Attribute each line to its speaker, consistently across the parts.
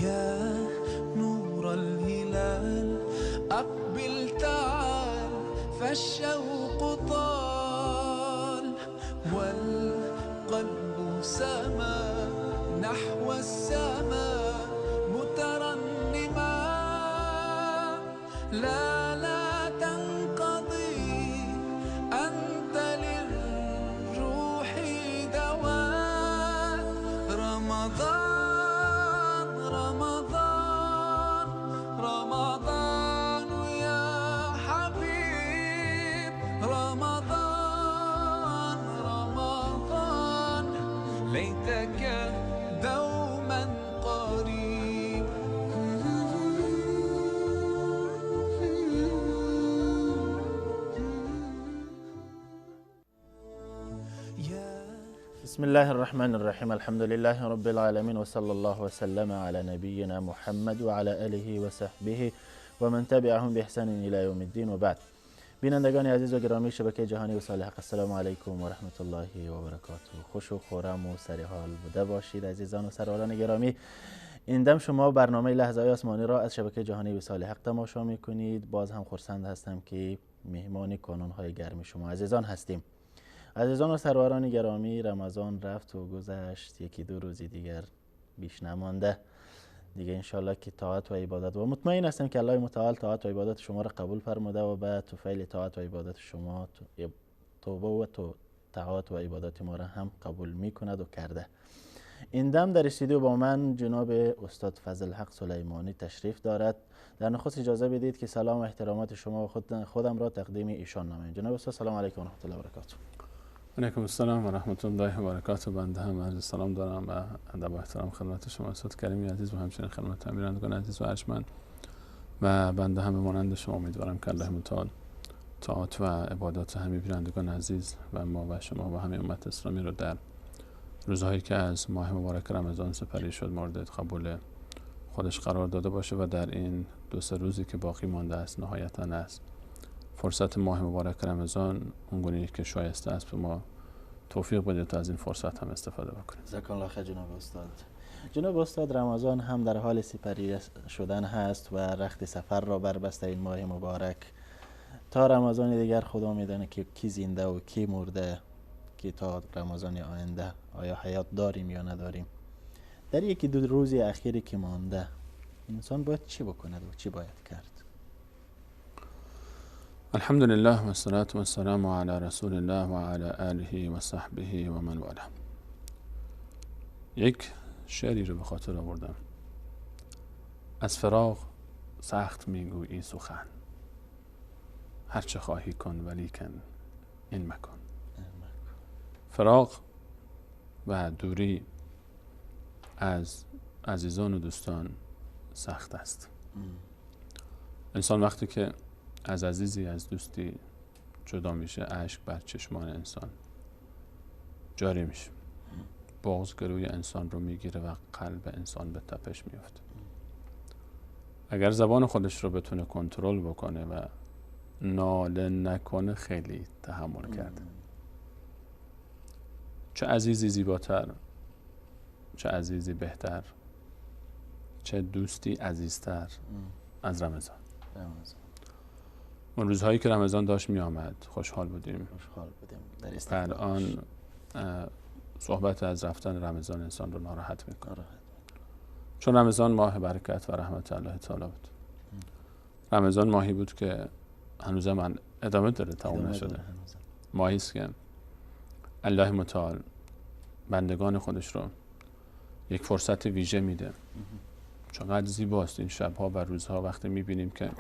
Speaker 1: يا نور الهلال أقبل تعال فالشوق طال والقلب سما نحو السماء مترنما لا لا تنقضي أنت للروح دواء رمضان رمضان رمضان يا حبيب رمضان رمضان ليتك دوما قريب.
Speaker 2: بسم الله الرحمن الرحیم. الحمد لله رب العالمین و صلی الله و سلم علی نبینا محمد و علی آله و صحبه و من تبعهم باحسان الی یوم الدین و بعد. بینندگان عزیز و گرامی شبکه جهانی وصال حق، السلام علیکم و رحمت الله و برکاته. خوش و خورم و سر حال بوده باشید عزیزان و سروران گرامی. این دم شما برنامه لحظه های آسمانی را از شبکه جهانی وصال حق تماشا میکنید. باز هم خرسند هستم که مهمان کانون های گرم شما عزیزان هستیم. عزیزان و سروران گرامی، رمضان رفت و گذشت، یکی دو روزی دیگر بیش نمانده دیگه. انشالله که طاعت و عبادت، و مطمئن هستم که الله متعال طاعت و عبادت شما را قبول فرموده و به توفیل طاعت و عبادت شما توبه و طاعت و عبادت ما را هم قبول میکند و کرده. این دم در استودیو با من جناب استاد فضل حق سلیمانی تشریف دارد. در نخست اجازه بدید که سلام و احترامات شما و خودم را تقدیم ایشان نمایم. جناب استاد سلام علیکم و رحمت الله و برکاته.
Speaker 3: علیکم السلام و رحمت الله و برکاته. بنده هم عرض سلام دارم و ادب و احترام خدمت شما استاد کریمی عزیز و همچنین خدمت بینندگان عزیز و ارجمند، و بنده هم مانند شما امیدوارم که الله متعال طاعات و عبادات همه بینندگان عزیز و ما و شما و همه امت اسلامی رو در روزهایی که از ماه مبارک رمضان سپری شد مورد قبول خودش قرار داده باشه و در این دو سه روزی که باقی مانده است نهایتاً از فرصت ماه مبارک رمضان اونگونه که شایسته است به ما توفیق بده تا از این فرصت هم استفاده بکنیم.
Speaker 2: جزاک الله خیر جناب استاد. جناب استاد، رمضان هم در حال سپری شدن هست و رخت سفر را بربسته این ماه مبارک. تا رمضان دیگر خدا میدانه که کی زنده و کی مرده، که تا رمضان آینده آیا حیات داریم یا نداریم. در یکی دو روز اخیری که مانده انسان باید چی بکند و چی باید کرد؟
Speaker 3: الحمد لله و الصلاة و السلام علی رسول الله و علی آله و صحبه و من والاه. یک شعری رو به خاطر آوردم. از فراق سخت میگویی سخن، هرچه خواهی کن ولیکن این مکن. فراق و دوری از عزیزان و دوستان سخت است. انسان وقتی که از عزیزی، از دوستی جدا میشه، اشک بر چشمان انسان جاری میشه، بغض گلوی انسان رو میگیره و قلب انسان به تپش میفته. اگر زبان خودش رو بتونه کنترل بکنه و ناله نکنه خیلی تحمل کرده. چه عزیزی زیباتر، چه عزیزی بهتر، چه دوستی عزیزتر از رمضان. اون روزهایی که رمضان داشت می آمد خوشحال بودیم. در الان صحبت از رفتن رمضان انسان رو ناراحت میکنه، چون رمضان ماه برکت و رحمت الله تعالی بود. رمضان ماهی بود که هنوز من ادامه داره، تمام نشده. ماهی است که الله متعال بندگان خودش رو یک فرصت ویژه میده. چقدر زیباست این شبها و روزها وقتی میبینیم که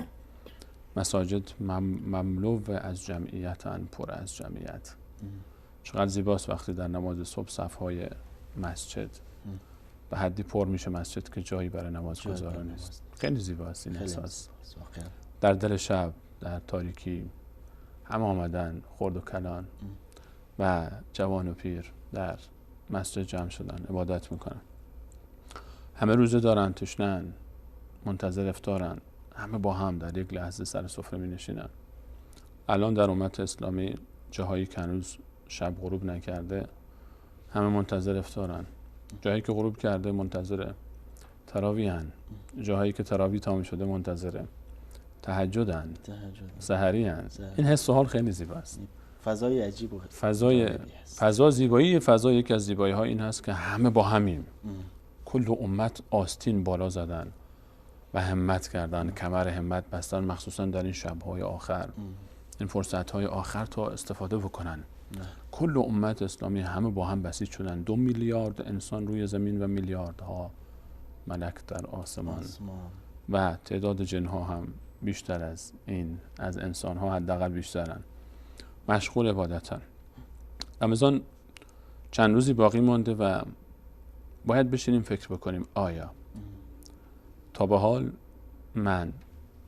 Speaker 3: مساجد مملو از جمعیتن، پر از جمعیت. چقدر زیباست وقتی در نماز صبح صفهای مسجد به حدی پر میشه مسجد که جایی برای نمازگزاران نیست. خیلی زیباست این احساس. در دل شب، در تاریکی هم آمدن خرد و کلان و جوان و پیر در مسجد جمع شدن، عبادت میکنن. همه روزه دارن، تشنن، منتظر افطارن، همه با هم در یک لحظه سر سفره می نشینن. الان در امت اسلامی جاهایی که هنوز شب غروب نکرده همه منتظر افطارن، جایی که غروب کرده منتظر تراویحن، جاهایی که تراویح تمام شده منتظره، تهجدن، سحری. این حس و حال خیلی زیباست.
Speaker 2: فضای عجیب و
Speaker 3: فضا زیبایی، فضا یکی از زیبایی ها این هست که همه با همیم. کل امت آستین بالا زدن و همت کردن، کمر همت بستن، مخصوصا در این شب‌های آخر، این فرصت‌های آخر تا استفاده بکنن. کل امت اسلامی همه با هم بسیج شدن. 2 میلیارد انسان روی زمین و میلیاردها ملک در آسمان و تعداد جنها هم بیشتر از این، از انسان‌ها حداقل بیشترن، مشغول عبادتن. رمضان چند روزی باقی مانده و باید بشینیم فکر بکنیم آیا تا به حال من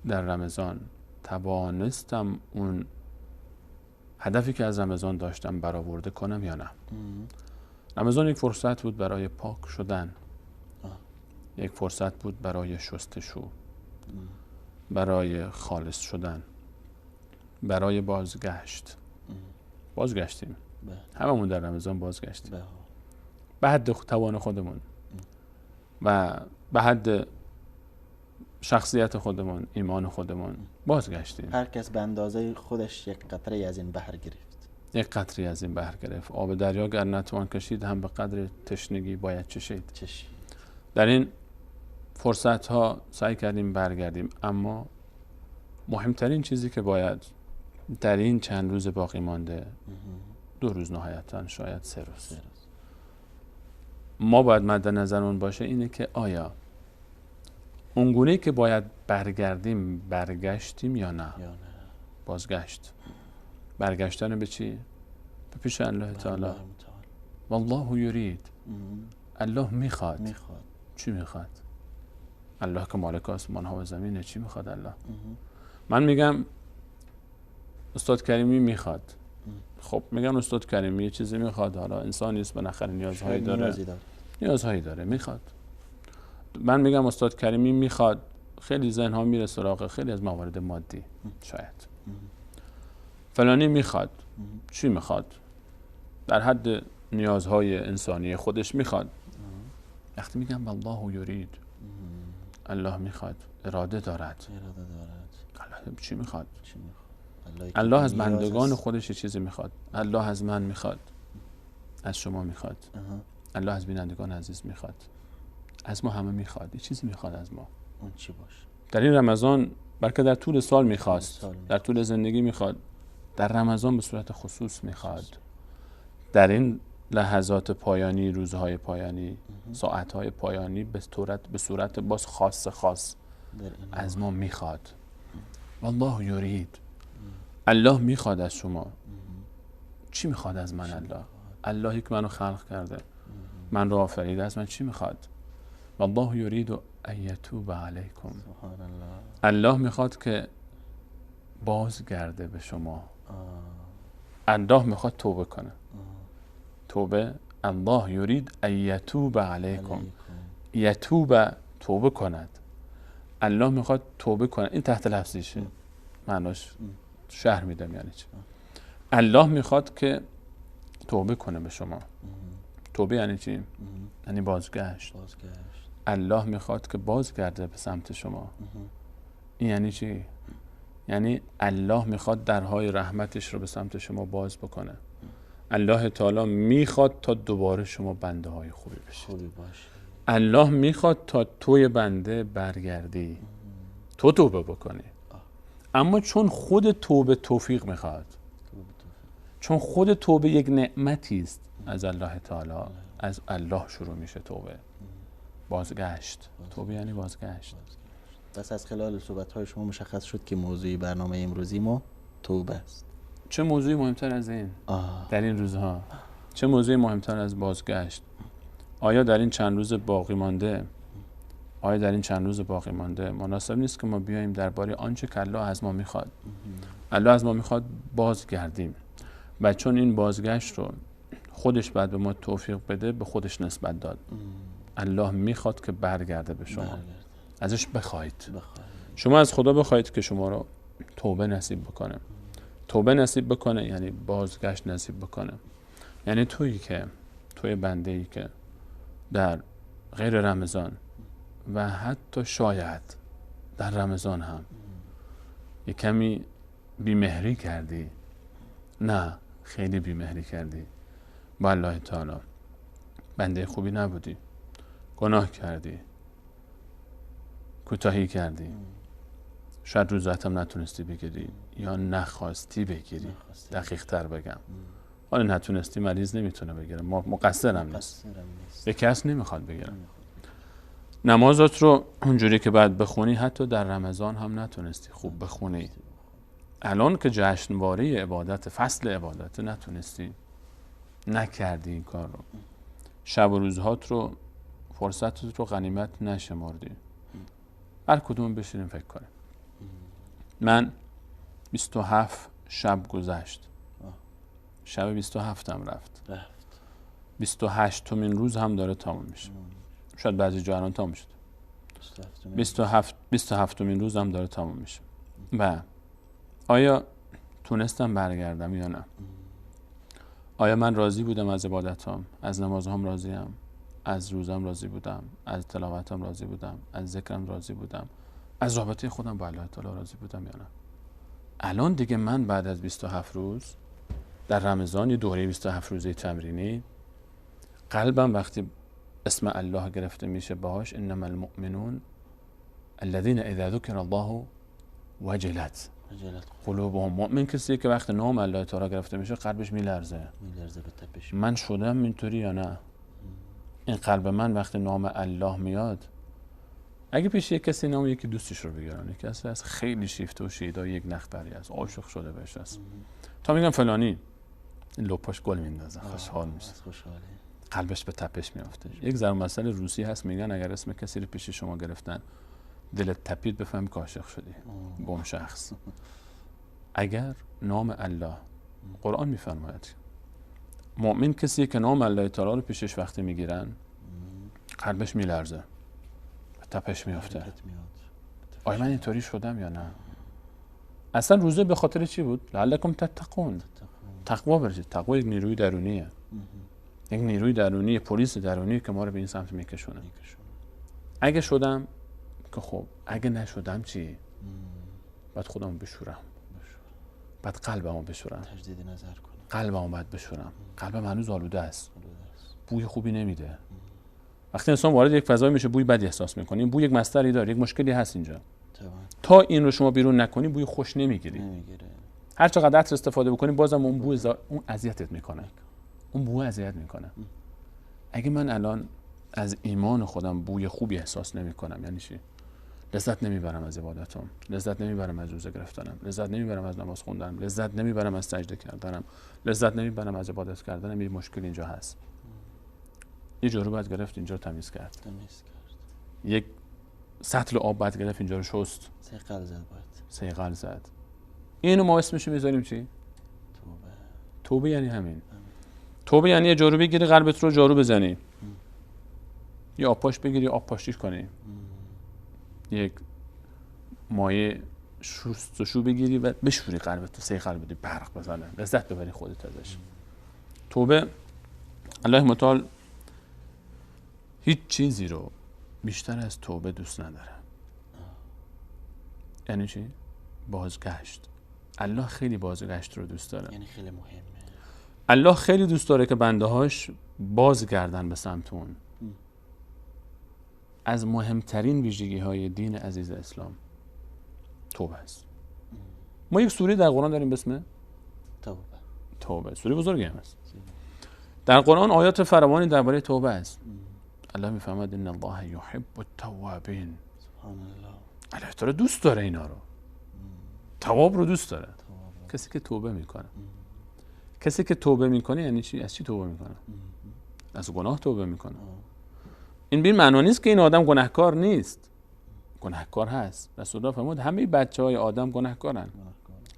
Speaker 3: در رمضان توانستم اون هدفی که از رمضان داشتم برآورده کنم یا نه؟ رمضان یک فرصت بود برای پاک شدن، یک فرصت بود برای شستشو، برای خالص شدن، برای بازگشت. بازگشتیم، هممون در رمضان بازگشتیم به حد توان خودمون و به حد شخصیت خودمون، ایمان خودمون بازگشتیم.
Speaker 2: هر کس به اندازه خودش یک قطره از این بحر گرفت،
Speaker 3: یک قطره از این بحر گرفت. آب دریا گر نتوان کشید، هم به قدر تشنگی باید چشید. در این فرصت ها سعی کردیم برگردیم، اما مهمترین چیزی که باید در این چند روز باقی مانده، 2 روز نهایتاً، شاید 3 روز، ما باید مد نظرمون باشه اینه که آیا اونگونه که باید برگردیم برگشتیم یا نه؟ بازگشت، برگشتن به چی؟ به پیش الله تعالی. والله یرید، الله میخواد. چی میخواد؟ الله که مالک آسمان ها و زمینه، چی میخواد الله؟ من میگم استاد کریمی میخواد. خب میگن استاد کریمی یه چیزی میخواد، حالا انسانی است، بالاخره نیازهایی داره، نیازهایی داره، میخواد. من میگم استاد کریمی میخواد، خیلی ذهن ها میره سراغ خیلی از موارد مادی. شاید فلانی میخواد، چی میخواد؟ در حد نیازهای انسانی خودش میخواد. وقتی میگم والله یرید، الله میخواد، اراده دارد. الله چی میخواد؟ الله از بندگان خودش یه چیزی میخواد. الله از من میخواد، از شما میخواد، الله از بینندگان عزیز میخواد، از ما همه میخواد، یه چیزی میخواد از ما.
Speaker 2: اون چی باشه؟
Speaker 3: در این رمضان، بلکه در طول سال میخواست، در طول زندگی میخواد، در رمضان به صورت خصوص میخواد. در این لحظات پایانی، روزهای پایانی، ساعتهای پایانی، به صورت باز خاص خاص از ما میخواد. والله یرید، الله میخواد از شما. چی میخواد از من الله؟ اللهی که منو خلق کرده، من رو آفریده، از من چی میخواد؟ والله یرید ان یتوب علیکم. الله میخواد که بازگرده به شما. الله میخواد توبه کنه. توبه، الله یرید ان یتوب علیکم. یتوب، توبه کند. الله میخواد توبه کنه. این تحت لفظیشه، معناش شرح میدم یعنی چی. الله میخواد که توبه کنه به شما. توبه یعنی چی؟ یعنی بازگشت. الله میخواد که بازگرده به سمت شما. این یعنی چی؟ یعنی الله میخواد درهای رحمتش رو به سمت شما باز بکنه. الله تعالی میخواد تا دوباره شما بنده های خوبی بشید. الله میخواد تا توی بنده برگردی، تو توبه بکنی. اما چون خود توبه توفیق میخواد، چون خود توبه یک نعمتی است از الله تعالی، از الله شروع میشه توبه، بازگشت. توبه یعنی بازگشت.
Speaker 2: پس از خلال صحبت‌های شما مشخص شد که موضوع برنامه امروزی ما توبه است.
Speaker 3: چه موضوعی مهمتر از این در این روزها؟ چه موضوعی مهمتر از بازگشت؟ آیا در این چند روز باقی مانده، آیا در این چند روز باقی مانده مناسب نیست که ما بیاییم درباره آنچه که الله از ما میخواد؟ الله از ما میخواد بازگردیم و چون این بازگشت رو خودش بعد به ما توفیق بده، به خودش نسبت داد. الله میخواد که برگرده به شما. ازش بخواید. شما از خدا بخواید که شما رو توبه نصیب بکنه. توبه نصیب بکنه یعنی بازگشت نصیب بکنه. یعنی تویی که، توی بنده‌ای که در غیر رمضان و حتی شاید در رمضان هم یه کمی بیمهری کردی، نه خیلی بیمهری کردی با الله تعالی، بنده خوبی نبودی، گناه کردی، کوتاهی کردی، شاید روزت هم نتونستی بگیری یا نخواستی بگیری، دقیق تر بگم. حالا نتونستی، مریض نمیتونه بگیره، ما مقصرم نیست، به کس نمیخواد بگیره. نمازات رو اونجوری که باید بخونی حتی در رمضان هم نتونستی خوب بخونی. الان که جشنواره عبادت، فصل عبادت، نتونستی، نکردی این کار رو. شب و روزهات رو، فرصتت رو غنیمت نشمردی. هر کدوم بشینیم فکر کنیم. من 27 شب گذشت، شب 27 هم رفت، 28مین روز هم داره تموم میشه. شاید بعضی جا الان تموم شد. 27مین روز هم داره تموم میشه. و آیا تونستم برگردم یا نه؟ آیا من راضی بودم از عبادتام؟ از نمازهام راضیم؟ از روزم راضی بودم؟ از تلاوتم راضی بودم؟ از ذکرم راضی بودم؟ از رابطه خودم با الله تعالی راضی بودم یا نه؟ الان دیگه من بعد از 27 روز در رمضان، یه دوره 27 روزه تمرینی، قلبم وقتی اسم الله گرفته میشه باهاش، انما المؤمنون الذين اذا ذكر الله وجلت قلوبهم. مؤمن کسی که وقتی نام الله تعالی گرفته میشه قلبش میلرزه. من شدم اینطوری یا نه؟ این قلب من وقتی نام الله میاد، اگه پیش یک کسی نام یکی دوستش رو بگیرن، یکی کسی خیلی شیفته و شیدا، یک نخبری است، عاشق شده بهش است، تا میگم فلانی، این لپاش گل میندازه، خوشحال میشه، قلبش به تپش میافته. یک ضرب المثل روسی هست، میگن اگر اسم کسی رو پیش شما گرفتن دلت تپید، بفهم که عاشق شدی به اون شخص. اگر نام الله، قرآن میفرماید مؤمن کسی که نام الله تعالی رو پیشش وقتی میگیرن قلبش میلرزه، به تپش میافته. آیا من اینطوری شدم یا نه؟ اصلا روزه به خاطر چی بود؟ لعلکم تتقون، تقوا برسید. تقوا یک نیروی درونیه، یک نیروی درونی، پلیس درونی که ما رو به این سمت میکشونه. اگه شدم که خب، اگه نشدم چی؟ باید خودمو بشورم، باید قلبمو بشورم،
Speaker 2: تجدید نظر کنم،
Speaker 3: قلبمو باید بشورم. قلبم هنوز آلوده است، بوی خوبی نمیده. وقتی انسان وارد یک فضایی میشه بوی بدی احساس میکنه، این بوی یک مصدری داره، یک مشکلی هست اینجا. تا این رو شما بیرون نکنی بوی خوش نمیگیری. هر چقدر عطر استفاده بکنی بازم اون بوی اون اذیتت میکنه، اون بوی اذیت میکنه. اگه من الان از ایمان خودم بوی خوبی احساس نمیکنم یعنی چی؟ لذت نمیبرم از عبادتم، لذت نمیبرم از روزه گرفتنم، لذت نمیبرم از نماز خوندنم، لذت نمیبرم از سجده کردنم، لذت نمیبرم از عبادت کردنم. یه مشکل اینجا هست. یه جارو باید گرفت اینجا رو تمیز کرد. یک سطل آب باید گرفت اینجا رو شست.
Speaker 2: صیقل زد باید.
Speaker 3: صیقل زد. اینو ما اسمش میذاریم چی؟
Speaker 2: توبه.
Speaker 3: توبه یعنی همین. توبه یعنی یه جارو بگیری قلبت رو جارو بزنی. یه آب پاش بگیری آب پاشیش کنی. یک مایع شستشو بگیری و بشوری قلبت رو، صیقل بدی، برق بزنه، لذت ببری خودت ازش. توبه، الله متعال هیچ چیزی رو بیشتر از توبه دوست نداره. یعنی چی؟ بازگشت. الله خیلی بازگشت رو دوست داره.
Speaker 2: یعنی خیلی مهمه.
Speaker 3: الله خیلی دوست داره که بنده هاش بازگردن به سمت اون. از مهمترین ویژگی های دین عزیز اسلام توبه است. ما یک سوره در قرآن داریم به اسم
Speaker 2: توبه.
Speaker 3: توبه سوره بزرگی هم است. در قرآن آیات فراوانی درباره توبه است. الله میفرماید ان الله یحب التوابین.
Speaker 2: سبحان الله.
Speaker 3: الله تعالی دوست داره اینا رو. تواب رو دوست داره. کسی که توبه میکنه. کسی که توبه میکنه یعنی چی؟ از چی توبه میکنه؟ از گناه توبه میکنه. این بی معنا نیست که این آدم گناهکار نیست. گناهکار هست. رسول الله فرمود همه بچهای آدم گناهکارن.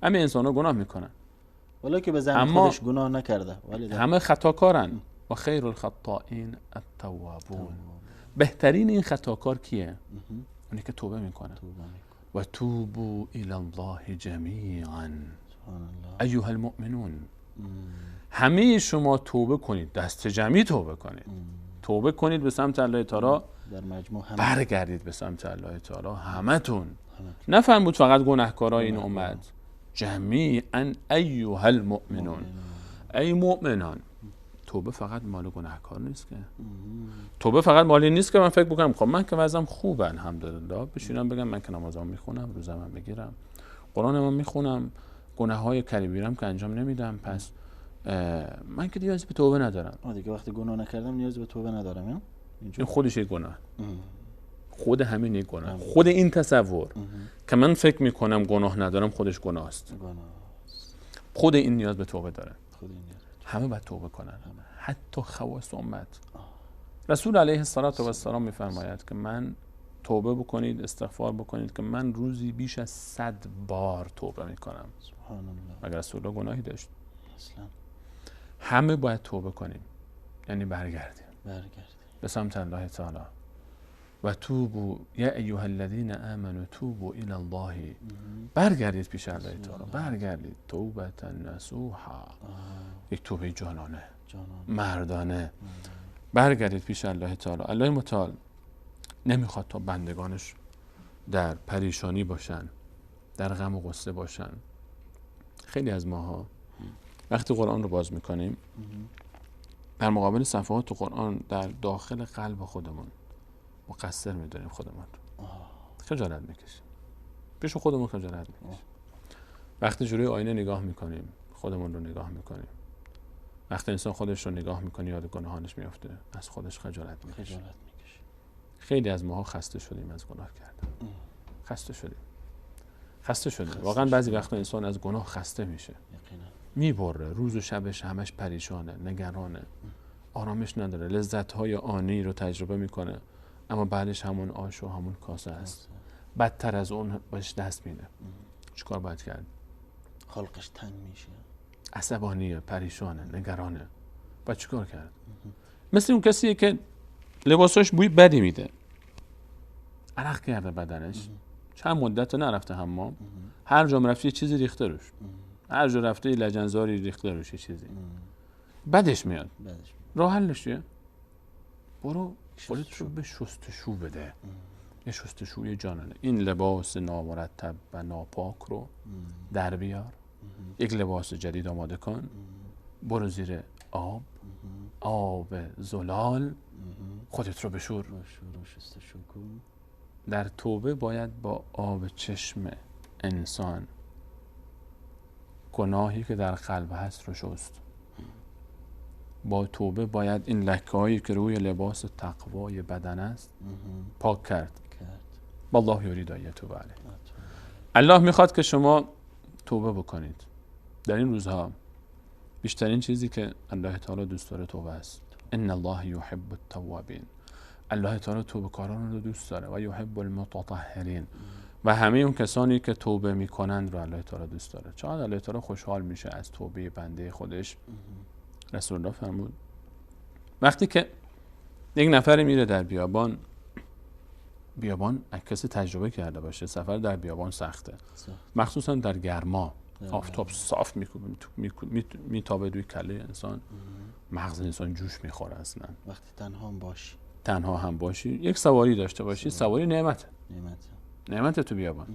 Speaker 3: همه انسان‌ها گناه میکنن.
Speaker 2: ولی که به زعم خودش گناه نکرده، ولی
Speaker 3: همه خطاکارن. و خیر الخطائین التوابون. بهترین این خطاکار کیه؟ اونی که توبه میکنه. و توبوا الی الله جمیعا ایها المؤمنون. همه شما توبه کنید، دست جمعی توبه کنید. توبه کنید به سمت الله تعالی،
Speaker 2: در مجموع همه
Speaker 3: برگردید به سمت الله تعالی، همتون. نفرمود فقط گناهکارای این امت، جمیعا ایها المؤمنون، ای مؤمنان. توبه فقط مال گناهکار نیست که. توبه فقط مالی نیست که من فکر بکنم خب من که وضعم خوبه الحمدلله، بشینم بگم من که نمازم میخونم، روزم میگیرم، قرآنم میخونم، گناه‌های کبیرم که انجام نمیدم، پس من که نیازی به توبه ندارم.
Speaker 2: دیگه وقتی گناه نکردم نیازی به توبه ندارم.
Speaker 3: این خودش یک گناه. خود همین یک گناه. خود این تصور که من فکر میکنم گناه ندارم خودش گناه است. خود این نیاز به توبه داره. همه باید توبه کنن، حتی خواص امت. رسول علیه الصلاة والسلام میفرماید که من توبه بکنید، استغفار بکنید که من روزی بیش از 100 بار توبه میکنم.
Speaker 2: سبحان الله.
Speaker 3: مگر رسول الله گناهی داشت؟
Speaker 2: اصلا.
Speaker 3: همه باید توبه کنیم، یعنی برگردیم به سمت الله تعالی. و توبوا یا ایها الذین آمنوا توبوا الی الله، برگردید پیش الله تعالی، برگردید توبة نصوحا، یک توبه جانانه، مردانه. برگردید پیش الله تعالی. الله متعال نمیخواد تا بندگانش در پریشانی باشن، در غم و غصه باشن. خیلی از ماها وقتی قرآن رو باز میکنیم، در مقابل صفحات قرآن در داخل قلب خودمون مقصر میدونیم خودمون رو، خجالت میکشیم پیش خودمون، خجالت میکشیم. وقتی جلوی آینه نگاه میکنیم، خودمون رو نگاه میکنیم. وقتی انسان خودش رو نگاه میکنه یاد گناهانش میفته، از خودش خجالت میکشه. خیلی از ماها خسته شدیم از گناه کردن، خسته شدیم، خسته شدیم واقعا. بعضی وقتا انسان از گناه خسته میشه، میبره، روز و شبش همش پریشانه، نگرانه، آرامش نداره، لذت‌های آنی رو تجربه میکنه اما بعدش همون آش و همون کاسه است، بدتر از اون بهش دست میده. چیکار باید کرد؟
Speaker 2: خلقش تنگ میشه،
Speaker 3: عصبانیه، پریشانه، نگرانه. باید چیکار کرد؟ مثل اون کسیه که لباساش بوی بدی میده، عرق کرده بدنش، چند مدت نرفته حمام، هر جا رفته یه چیزی ریخته روش، هر جا رفته یه لجنزاری ریخته روش، یه چیزی بدش میاد. راه حلش چیه؟ برو خودت رو به شستشو بده، یه شستشوی جانانه. این لباس نامرتب و ناپاک رو در بیار، یک لباس جدید آماده کن، برو زیر آب، آب زلال، خودت رو بشور. در توبه باید با آب چشم انسان گناهی که در قلب هست رو شست. با توبه باید این لکه‌هایی که روی لباس تقوای بدن است پاک کرد. والله یرید ان یتوب علیه. الله میخواد که شما توبه بکنید. در این روزها بیشترین چیزی که الله تعالی دوست داره توبه است. ان الله یحب التوابین. الله تعالی توبه کاران رو دوست داره و یحب المتطهرین، و همه اون کسانی که توبه میکنند رو الله تعالی دوست داره. چقدر الله تعالی خوشحال میشه از توبه بنده خودش. رسول الله فرمود وقتی که یک نفری میره در بیابان، بیابان کسی تجربه کرده باشه، سفر در بیابان سخته، مخصوصا در گرما، آفتاب صاف میتابه روی کله انسان، مغز انسان جوش میخوره اصلا.
Speaker 2: وقتی تنها هم باشی،
Speaker 3: تنها هم باشی، یک سواری داشته باشی، سواری نعمته، نعمته تو بیابان.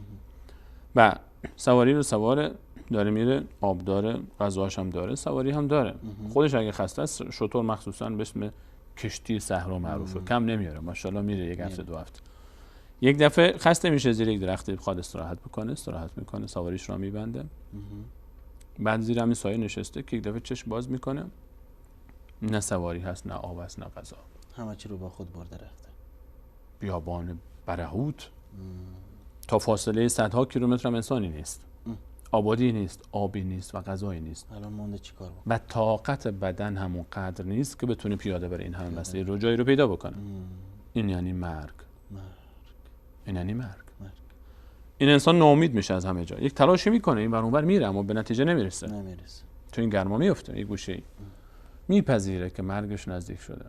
Speaker 3: و سواری رو سواره داره میره، آب داره، غذاش هم داره، سواری هم داره. خودش اگه خسته است، شتر مخصوصا به اسم کشتی صحرا معروفه، کم نمیاره ماشاءالله، میره یک هفته دو هفته. یک دفعه خسته میشه، زیر یک درخت بخواد استراحت بکنه، استراحت میکنه، سواریش رو میبنده. بعد زیر همین سایه نشسته که یک دفعه چشم باز میکنه، نه سواری هست، نه آب هست، نه غذا،
Speaker 2: همه چی رو با خود برده رفته.
Speaker 3: بیابان برهوت، تا فاصله صدها کیلومتر هم انسانی نیست، آبادی نیست، آبی نیست و غذایی نیست.
Speaker 2: الان مونده چیکار بکنه؟
Speaker 3: و طاقت بدن همون قدر نیست که بتونه پیاده بره این همه مسیر رو جایی رو پیدا بکنه. این یعنی مرگ. این یعنی مرگ. این انسان ناامید میشه از همه جا. یک تلاشی میکنه، این ور اون ور میره، اما به نتیجه نمیرسه. تو این گرما میفته، یه گوشه‌ای میپذیره که مرگش نزدیک شده.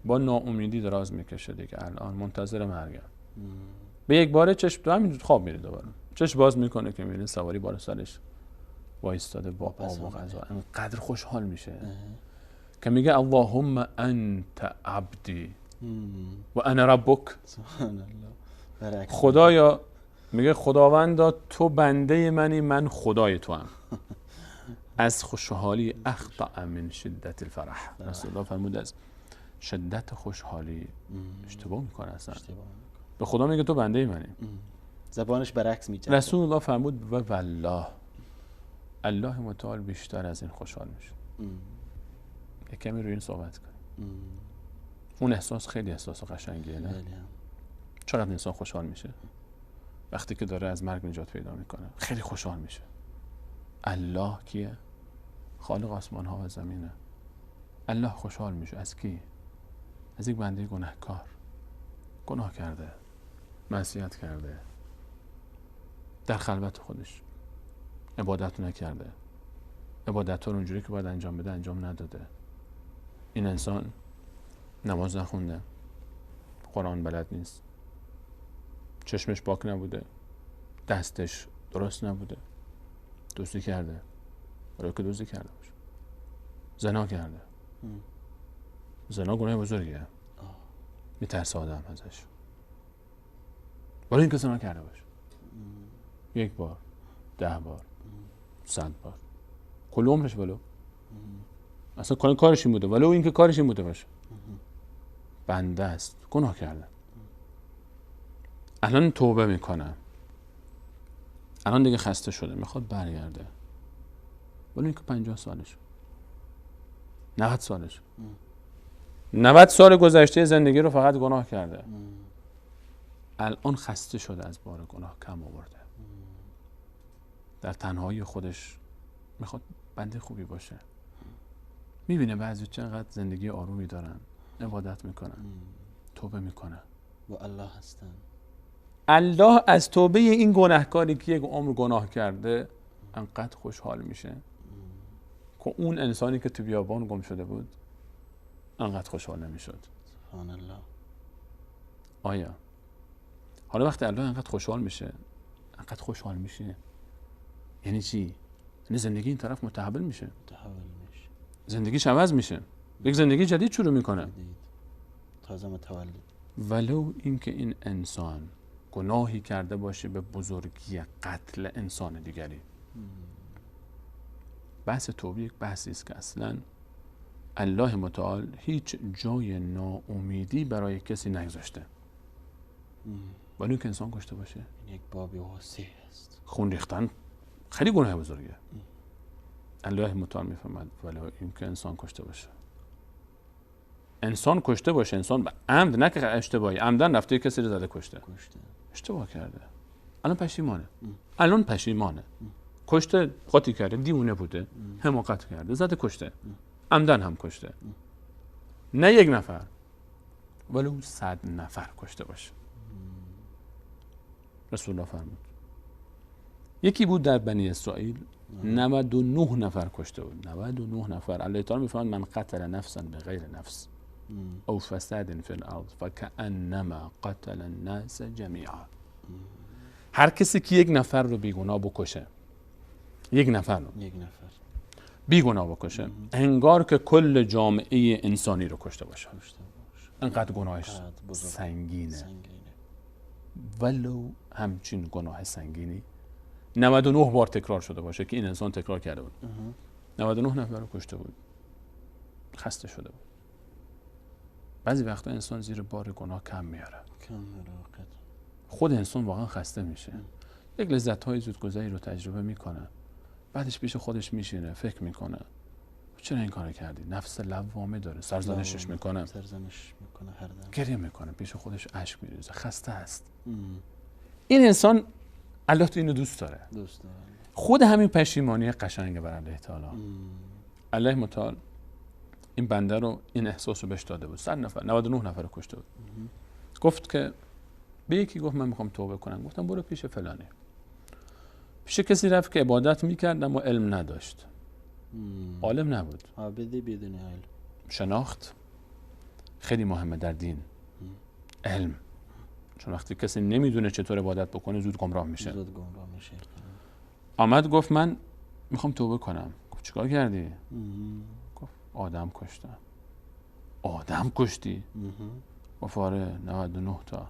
Speaker 3: با ناامیدی دراز میکشه دیگه، الان منتظر مرگم. به یک باره چشم تو همین خواب میره دوباره. چشم باز میکنه که میبینه سواری بالا سرش وایستاده با آب و غذا. انقدر خوشحال میشه که میگه اللهم انت عبدی و انا ربک.
Speaker 2: سبحان الله.
Speaker 3: خدایا، میگه خداوندا تو بنده منی، من خدای تو هم. از خوشحالی اخطأ من شدت الفرح. رسول الله فرمود از شدت خوشحالی اشتباه میکنه، اصلا به خدا میگه تو بنده منی.
Speaker 2: زبانش برعکس میچرخه.
Speaker 3: رسول الله فرمود و والله الله متعال بیشتر از این خوشحال میشه. یک کمی روی این صحبت کنیم. اون احساس خیلی احساس قشنگیه، نه؟ چقدر انسان خوشحال میشه وقتی که داره از مرگ نجات پیدا میکنه، خیلی خوشحال میشه. الله کیه؟ خالق آسمان ها و زمینه. الله خوشحال میشه از کی؟ از یک بنده گناهکار، گناه کرده، معصیت کرده، در خلوت خودش عبادت نکرده، عبادت رو اونجوری که باید انجام بده انجام نداده. این انسان نماز نخونده، قرآن بلد نیست، چشمش پاک نبوده، دستش درست نبوده، دزدی کرده، برای که دزدی کرده باشه، زنا کرده. زنا گناه بزرگیه، میترسه آدم ازش، برای اینکه زنا کرده باشه یک بار، 10 بار، 100 بار، کل عمرش، ولو اصلا کارش این بوده، ولو اینکه کارش این بوده باشه، بنده است، گناه کرده، الان توبه میکنه، الان دیگه خسته شده، میخواد برگرده، ولی اینکه 50 سالش، 90 سالش، 90 سال گذشته زندگی رو فقط گناه کرده، الان خسته شده، از بار گناه کم آورده، در تنهایی خودش میخواد بنده خوبی باشه. میبینه بعضی چقدر زندگی آرومی دارن، عبادت میکنن، توبه میکنن
Speaker 2: و الله هستن.
Speaker 3: الله از توبه این گناهکاری که یک عمر گناه کرده انقدر خوشحال میشه که اون انسانی که تو بیابان گم شده بود انقدر خوشحال نمیشد.
Speaker 2: سبحان الله.
Speaker 3: آیا حالا وقتی الله انقدر خوشحال میشه، انقدر خوشحال میشه یعنی چی؟ یعنی زندگی این طرف متحول میشه، زندگیش عوض میشه، یک زندگی جدید شروع میکنه،
Speaker 2: تازه متولد.
Speaker 3: ولو اینکه این انسان گناهی کرده باشه به بزرگی قتل انسان دیگری. بحث توبه یک بحثی است که اصلا الله متعال هیچ جای ناامیدی برای کسی نگذاشته. ولی اینکه انسان کشته باشه،
Speaker 2: این یک باب وسیع است.
Speaker 3: خون ریختن خیلی گناه بزرگیه. الله متعال میفرماد ولی اینکه انسان کشته باشه، انسان کشته باشه، انسان به عمد، نه که اشتباهی، عمدن رفته کسی رو زده کشته، اشتباه کرده، الان پشیمانه، الان پشیمانه، کشته، قاطی کرده، دیوونه بوده، حماقت کرده، زده کشته، عمدن هم کشته، نه یک نفر ولو 100 نفر کشته باشه. رسول الله فرمود یکی بود در بنی اسرائیل 99 نفر کشته بود، 99 نفر. الله تعالی میفرماد من قتل نفسا بغیر نفس او فساد فی الارض فکأنما قتل الناس جمیعا. هر کسی که یک نفر رو بیگناه بکشه، یک نفر رو بیگناه بکشه، انگار که کل جامعه انسانی رو کشته باشه. انقدر گناهش سنگینه. ولو همچین گناه سنگینی 99 بار تکرار شده باشه که این انسان تکرار کرده بود، 99 نفر رو کشته بود، خسته شده بود. بعضی وقتا انسان زیر بار گناه کم میاره، خود انسان واقعا خسته میشه، یک لذت های زودگذری رو تجربه میکنه، بعدش پیش خودش میشینه فکر میکنه چرا این کارو کردی؟ نفس لوامه داره، سرزنشش میکنه،
Speaker 2: هر دم
Speaker 3: گریه میکنه، پیش خودش اشک میریزه، خسته است. این انسان الله تو اینو دوست داره، خود همین پشیمانی قشنگه بر الله تعالی. الله متعال این بنده رو، این احساس رو بهش داده بود. 100 نفر، 99 نفر رو کشته بود. گفت که به یکی گفت من میخوام توبه کنم، گفتم برو پیش فلانی. پیش کسی رفت که عبادت میکرد اما علم نداشت، عالم نبود،
Speaker 2: عابدی بدون علم.
Speaker 3: شناخت خیلی مهمه در دین، علم، چون وقتی کسی نمیدونه چطور عبادت بکنه زود گمراه میشه، آمد گفت من میخوام توبه کنم. گفت چیکار کردی؟ گفت آدم کشتم. آدم کشتی؟ گفت آره 99 تا.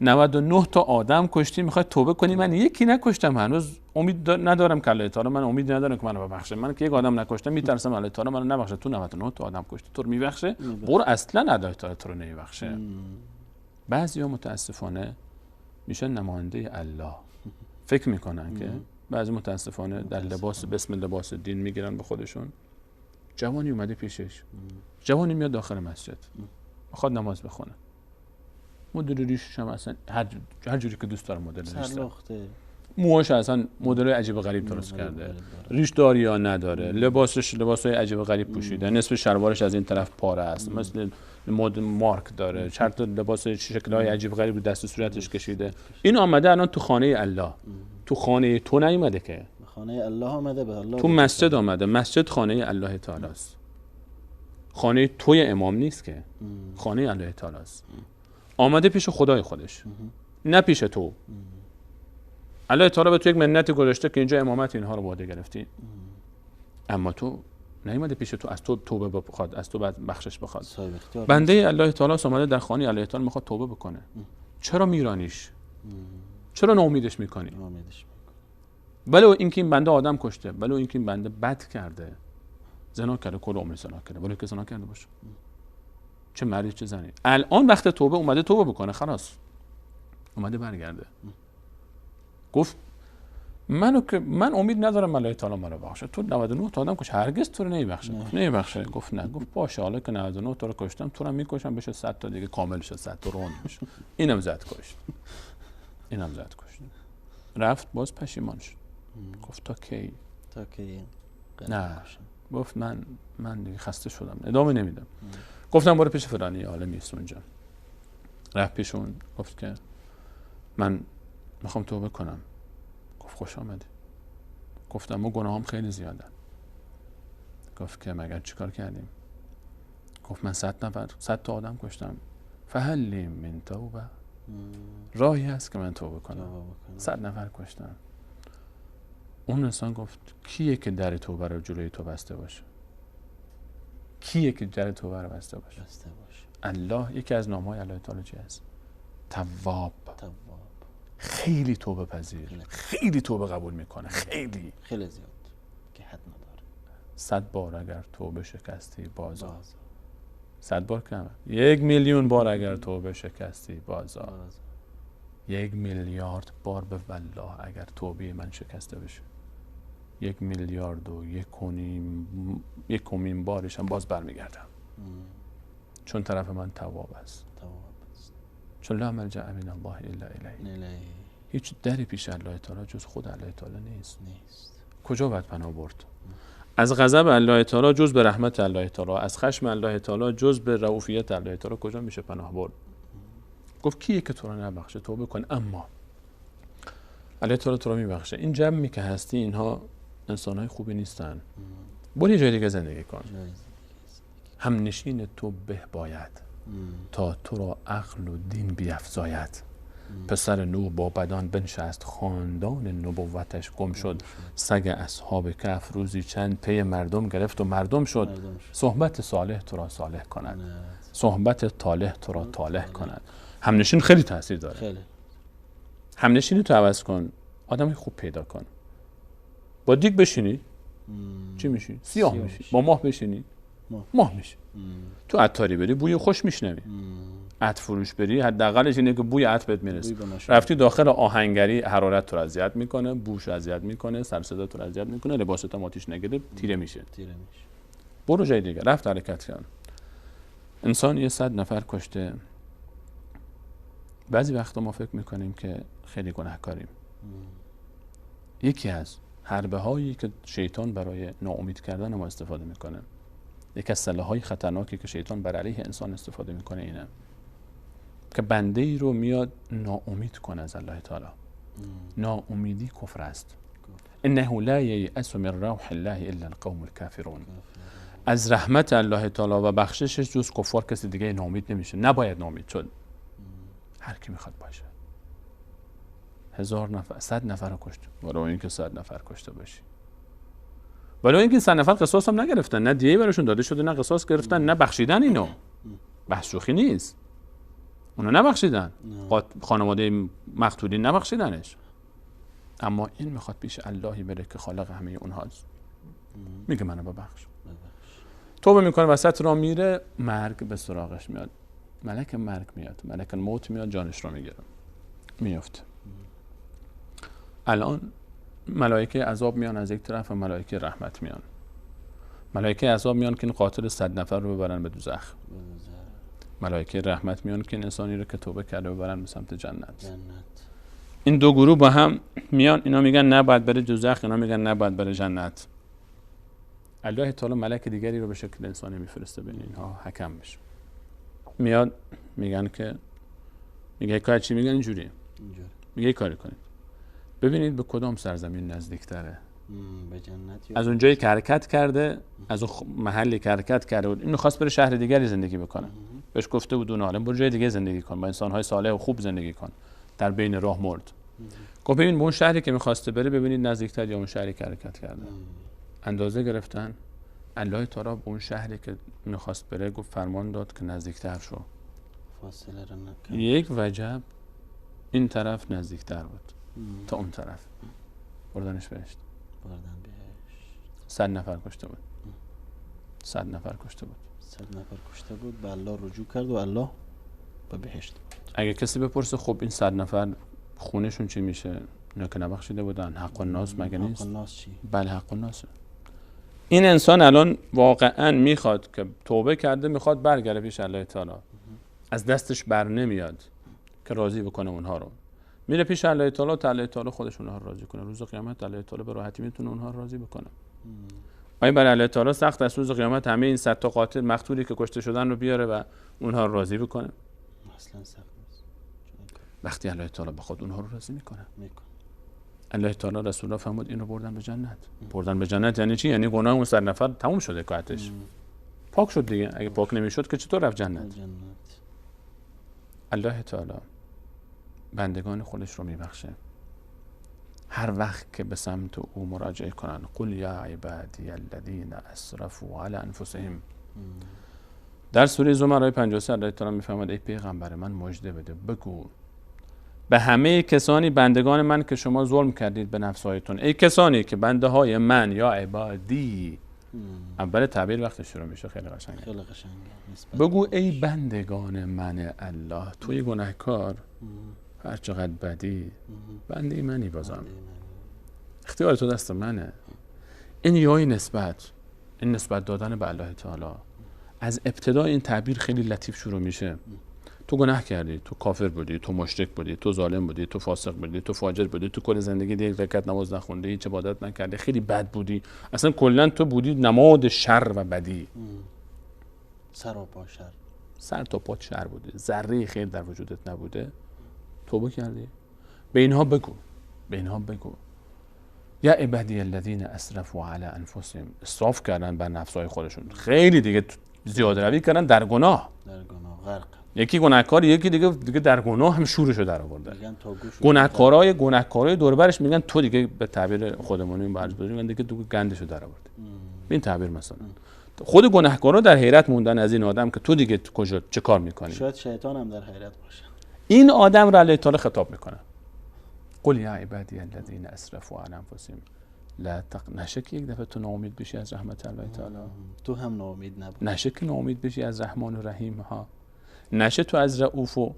Speaker 3: 99 تا آدم کشتی، میخوای توبه کنی؟ من یکی نکشتم هنوز، امید ندارم که الله تعالی، من امید ندارم که منو ببخشه. من که یک آدم نکشتم میترسم الله تعالی منو نبخشه. تو 99 تا آدم کشتی، تو رو میبخشه؟ برو اصلا الله تعالی تو رو نمیبخشه. بعضیا متاسفانه میشن نماینده الله، فکر میکنن که بعضی متاسفانه در لباس بسم لباس دین میگیرن به خودشون. جوانی اومده پیشش، جوانی میاد داخل مسجد میخواد نماز بخونه، مدل ریشش هم اصلا هر جوری که دوست داره مدل ریش داره، موهاش اصلا مدل عجیب غریب درست کرده، ریش داره یا نداره، لباسش لباسای عجیب غریب پوشیده، نصف شلوارش از این طرف پاره است، مثل مد مارک داره، چند تا لباس شکل‌های عجیب غریب رو دست و صورتش کشیده. این آمده الان تو خانه الله، تو خانه تو نیومده که،
Speaker 2: خانه الله آمده، به الله
Speaker 3: تو مسجد آمده. مسجد خانه الله تعالی است، خانه توی امام نیست که، خانه الله تعالی است. آمده پیش خدای خودش، نه پیش تو. الله تعالی به تو یک منت گذاشته که اینجا امامت اینها رو به عهده گرفتی، اما تو نیومده پیش تو از تو توبه بخواد، از تو بخشش بخواد. بنده الله تعالی آمده در خانه الله تعالی میخواد توبه بکنه. چرا میرانیش؟ چرا ناامیدش میکنی؟ ولو اینکه این بنده آدم کشته، ولو اینکه این بنده بد کرده، زنا کرده، کل عمر زنا کرده، ولو که زنا کرده باشه، چه مردی چه زنی، الان وقت توبه اومده توبه بکنه، خلاص اومده برگرده. گفت منو که من امید ندارم الله تعالی منو بخشه، تو 99 تا آدم کش، هرگز تو رو نمیبخشه. نمیبخشه. گفت نه. گفت باشه، حالا که 99 تا رو کشتم تو رو میکشم بشه 100 تا دیگه، کامل شه، 100 تا روند بشه. اینم زد کشت، اینم زد کشت. رفت باز پشیمان شد. گفت تا کی؟
Speaker 2: تا کی؟
Speaker 3: نه. گفت من دیگه خسته شدم، ادامه نمیدم. گفتم برو پیش فلانی عالمی است اونجا. رفت پیش اون، گفت که من میخوام توبه کنم. گفت خوش آمدی. گفتم ما گناهام خیلی زیادن. گفت که مگر چیکار کردیم؟ گفت من 100 نفر، 100 تا آدم کشتم. فهل لی من توبه، راهی هست که من توبه کنم. 100 نفر کشتم. اون انسان گفت کیه که در توبه رو جلوی تو بسته باشه؟ کیه که در توبه رو بسته باشه؟
Speaker 2: بسته باشه.
Speaker 3: الله. یکی از نام‌های الله تعالی چی هست؟ تواب. خیلی توبه پذیر، خیلی توبه قبول میکنه، خیلی
Speaker 2: خیلی زیاد که حد نداره.
Speaker 3: 100 بار اگر توبه شکستی بازا، 100 بار کمه، 1,000,000 بار اگر توبه شکستی بازا، 1 میلیارد بار به والله اگر توبه من شکسته بشه، 1 میلیارد و 1.5 بارش هم باز برمیگردم، چون طرف من تواب است. چون لا ملجأ من الله الا الیه. هیچ دری پیش الله تعالی جز خود الله تعالی نیست. کجا باید پناه برد؟ از غضب الله تعالی جز به رحمت الله تعالی، از خشم الله تعالی جز به رؤوفیت الله تعالی کجا میشه پناه برد؟ گفت کیه که تو رو نبخشه؟ توبه کن. اما الله تعالی تو رو میبخشه. این جمعی که هستی اینها انسانهای خوبی نیستن، برو یه جای دیگه زندگی کن. همنشین تو به باید تا تو را عقل و دین بیفزاید. پسر نوح با بدان بنشست، خاندان نبوتش گم شد. سگ اصحاب کهف روزی چند پی مردم گرفت و مردم شد. صحبت صالح تو را صالح کند، صحبت طالح تو را طالح کند. همنشین خیلی تاثیر داره. خیلی. همنشینی تو عوض کن، آدم خوب پیدا کن. با دیگ بشینی چی میشی؟ سیاه میشی. با ماه بشینی ماه میشی. تو عطاری بری بوی خوش میشنوی، عطر فروش بری حداقلش اینه که بوی عطر بهت میرسه. رفتی داخل آهنگری حرارت تو رو اذیت میکنه، بوش اذیت میکنه، سر صدا تو رو اذیت میکنه، لباست هم آتیش نگیره، تیره میشه. برو جای دیگه. رفت حرکت کرد. انسان یه 100 نفر کشته. بعضی وقتا ما فکر میکنیم که خیلی گناهکاریم. یکی از حربه هایی که شیطان برای ناامید کردن ما استفاده میکنه، یکی از سلاح‌های خطرناکی که شیطان بر علیه انسان استفاده میکنه اینه که بنده ای رو میاد ناامید کنه از الله تعالی. ناامیدی کفر است. انه لا ییأس من روح الله الا القوم الکافرون. از رحمت الله تعالی و بخششش جز کفار کسی دیگه ناامید نمیشه. نباید ناامید شد. هر کی میخواد باشه. 1000 نفر، 100 نفر رو کشت. ولو اینکه 100 نفر کشته باشی، ولو اینکه 100 نفر قصاص هم نگرفتن، نه دیه براشون داده شده، نه قصاص گرفتن، نه بخشیدن. اینو بحث شوخی نیست. اونا نبخشیدن، خانواده مقتولین نبخشیدنش، اما این میخواد پیش اللهی بره که خالق همه اونهاست. میگه منو ببخش. توبه میکنه، وسط را میره، مرگ به سراغش میاد، ملک مرگ میاد، ملک الموت میاد، جانش رو میگیره، میفته. الان ملائکه عذاب میان از یک طرف و ملائکه رحمت میان. ملائکه عذاب میان که این قاتل 100 نفر رو ببرن به دوزخ. ملائکه رحمت میان که این انسانی رو که توبه کرده ببرن به سمت جنت. این دو گروه با هم میان، اینا میگن نباید بره دوزخ، اینا میگن نباید بره جنت. الله تعالی ملک دیگری رو به شکل انسانی میفرسته بین اینها حکم بشه. میاد میگن که، میگه کار چی؟ میگن اینجوری. میگه کاری کنید، ببینید به کدام سرزمین نزدیکتره،
Speaker 2: به جنت.
Speaker 3: از اونجایی که حرکت کرده، از اون محلی که حرکت کرده بود، این میخواست بره شهر دیگری زندگی بکنه. بهش گفته بود اون عالم برو جای دیگه زندگی کن، با انسانهای صالح و خوب زندگی کن. در بین راه مرد. گفت ببین به اون شهری که میخواسته بره ببینید نزدیکتر یا اون شهری که حرکت کرده. اندازه گرفتن، الله تعالی به اون شهری که میخواست بره گفت، فرمان داد که نزدیکتر شو.
Speaker 2: فاصله رو نکن.
Speaker 3: یک وجب این طرف نزدیکتر بود تا اون طرف. بردنش بهشت.
Speaker 2: بردن بهشت.
Speaker 3: 100 نفر کشته بود. 100 نفر کشته بود.
Speaker 2: 100 نفر کشته بود، به الله رجوع کرد و الله به بهشت برد.
Speaker 3: اگه کسی بپرسه خب این 100 نفر خونشون چی میشه؟ اینا که نبخشیده بودن، حق الناس مگه نیست؟
Speaker 2: حق الناس چی؟
Speaker 3: بله حق الناس. این انسان الان واقعا میخواد که توبه کرده، میخواد برگرده پیش الله تعالی، از دستش بر نمیاد که راضی بکنه اونها رو. میره پیش الله تعالی تا الله تعالی خودش اونها رو راضی کنه. روز قیامت الله تعالی به راحتی میتونه اونها رو راضی بکنه. آیا برای الله تعالی سخت است روز قیامت همه این 100 تا قاتل مقتولی که کشته شدن رو بیاره و اونها رو راضی بکنه؟
Speaker 2: اصلا سخت نیست.
Speaker 3: وقتی الله تعالی بخواد اونها رو راضی میکنه. الله تعالی رسول الله فرمود اینو بردن به جنت. بردن به جنت یعنی چی؟ یعنی گناه اون 100 نفر تموم شده، کاتش پاک شد دیگه. اگه پاک نمیشد که چطور رفت جنت؟ الله تعالی بندگان خودش رو میبخشه هر وقت که به سمت او مراجعه کنن. قل یا عبادی الذین اسرفوا علی انفسهم. در سوره زمر آیه 53 الله تعالی میفرماد ای پیغمبر من مژده بده، بگو به همه کسانی بندگان من که شما ظلم کردید به نفسهایتون، ای کسانی که بنده های من یا عبادی. اول تعبیر وقتی شروع میشه خیلی قشنگه،
Speaker 2: خیلی قشنگه.
Speaker 3: بگو ای بندگان من الله، توی گناهکار هر چقدر بدی بنده منی، بازم اختیار تو دست منه. این یای نسبت، این نسبت دادن به الله تعالی از ابتدا این تعبیر خیلی لطیف شروع میشه. تو گناه کردی، تو کافر بودی، تو مشرک بودی، تو ظالم بودی، تو فاسق بودی، تو فاجر بودی، تو کل زندگی یک رکعت نماز نخوندی، هیچ عبادت نکردی، خیلی بد بودی، اصلا کلا تو بودی نماد شر و بدی،
Speaker 2: سر و پا شر،
Speaker 3: سر تا پا شر بودی، ذره خیر در وجودت نبوده. توبه کردی، به اینها بگو، به اینها بگو یا عبادی الذین اسرفوا علی انفسهم. اسراف کردن بر نفسهای خودشون، خیلی دیگه زیاده روی کردن در گناه،
Speaker 2: در گناه غرق.
Speaker 3: یکی گناهکار، یکی دیگه در گناه هم شورشو در آورده. گناهکارای دور برش میگن تو دیگه، به تعبیر خودمونی برج میگن دیگه تو گندشو در آورده. این تعبیر مثلا خود گناهکارا در حیرت موندن از این آدم که تو دیگه کجا چه کار میکنی.
Speaker 2: شاید شیطان هم در حیرت باشه.
Speaker 3: این آدم رو الله تعالی خطاب میکنه. قل یا عبادی الذین اسرفوا علی انفسهم لا تق... نشه که یک دفعه تو ناامید بشی از رحمت الله تعالی.
Speaker 2: تو هم ناامید نبود.
Speaker 3: نشه که ناامید بشی از رحمان و رحیم ها. نشه تو از رؤوف و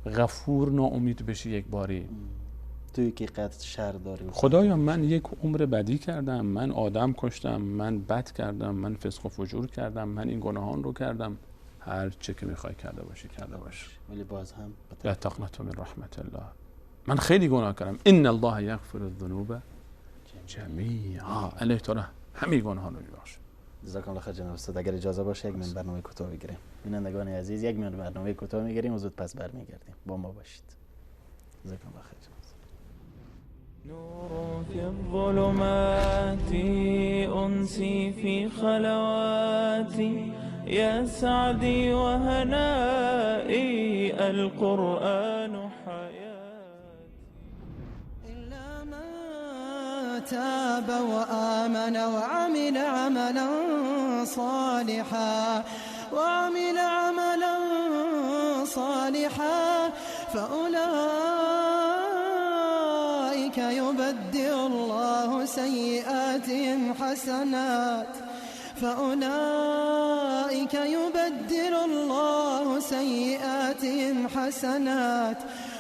Speaker 3: غفور ناامید بشی یک باری.
Speaker 2: توی که قدر شر داری.
Speaker 3: خدایا من یک عمر بدی کردم، من آدم کشتم، من بد کردم، من فسق و فجور کردم، من این گناهان رو کردم، هر چه که میخوای کرده باشی کرده باشی،
Speaker 2: ولی باز هم
Speaker 3: لا تقنطوا من رحمت الله. من خیلی گناه کردم. ان الله یغفر الذنوب جمیعا. الله تعالی همه گناهان رو میبخشه.
Speaker 2: جزاکم الله خیر جناب استاد. اگر اجازه باشه یک من برنامه کوتاه بگیریم. بینندگان عزیز یک من برنامه کوتاه میگیریم و زود پس برمیگردیم. با ما باشید. جزاکم الله خیر.
Speaker 1: نور في الظلمات أنسي في خلواتي يا سعدي وهنائي القرآن حياتي
Speaker 4: إلا من تاب وآمن وعمل عملا صالحا وعمل عملا صالحا فأولئك يبدل الله سيئاتهم حسنات فأولئك يبدل الله سيئاتهم حسنات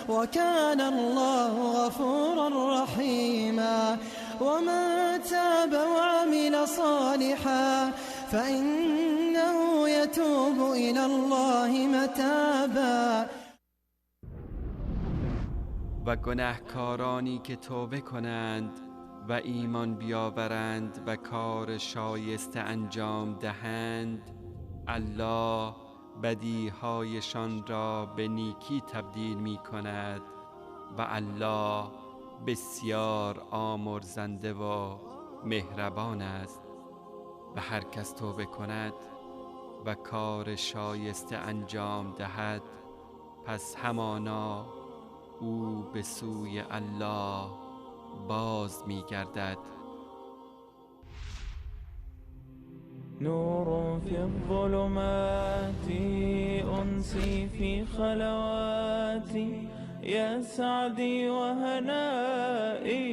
Speaker 4: وكان الله غفورا رحيما. ومن تاب وعمل صالحا فإنه يتوب إلى الله متابا.
Speaker 5: و گنهکارانی که توبه کنند و ایمان بیاورند و کار شایسته انجام دهند، الله بدیهایشان را به نیکی تبدیل می کند و الله بسیار آمرزنده و مهربان است. و هر کس توبه کند و کار شایسته انجام دهد، پس همانا او به سوی الله باز می گردد.
Speaker 1: نور في الظلمات أنسي في خلواتي يا سعدي وهنائي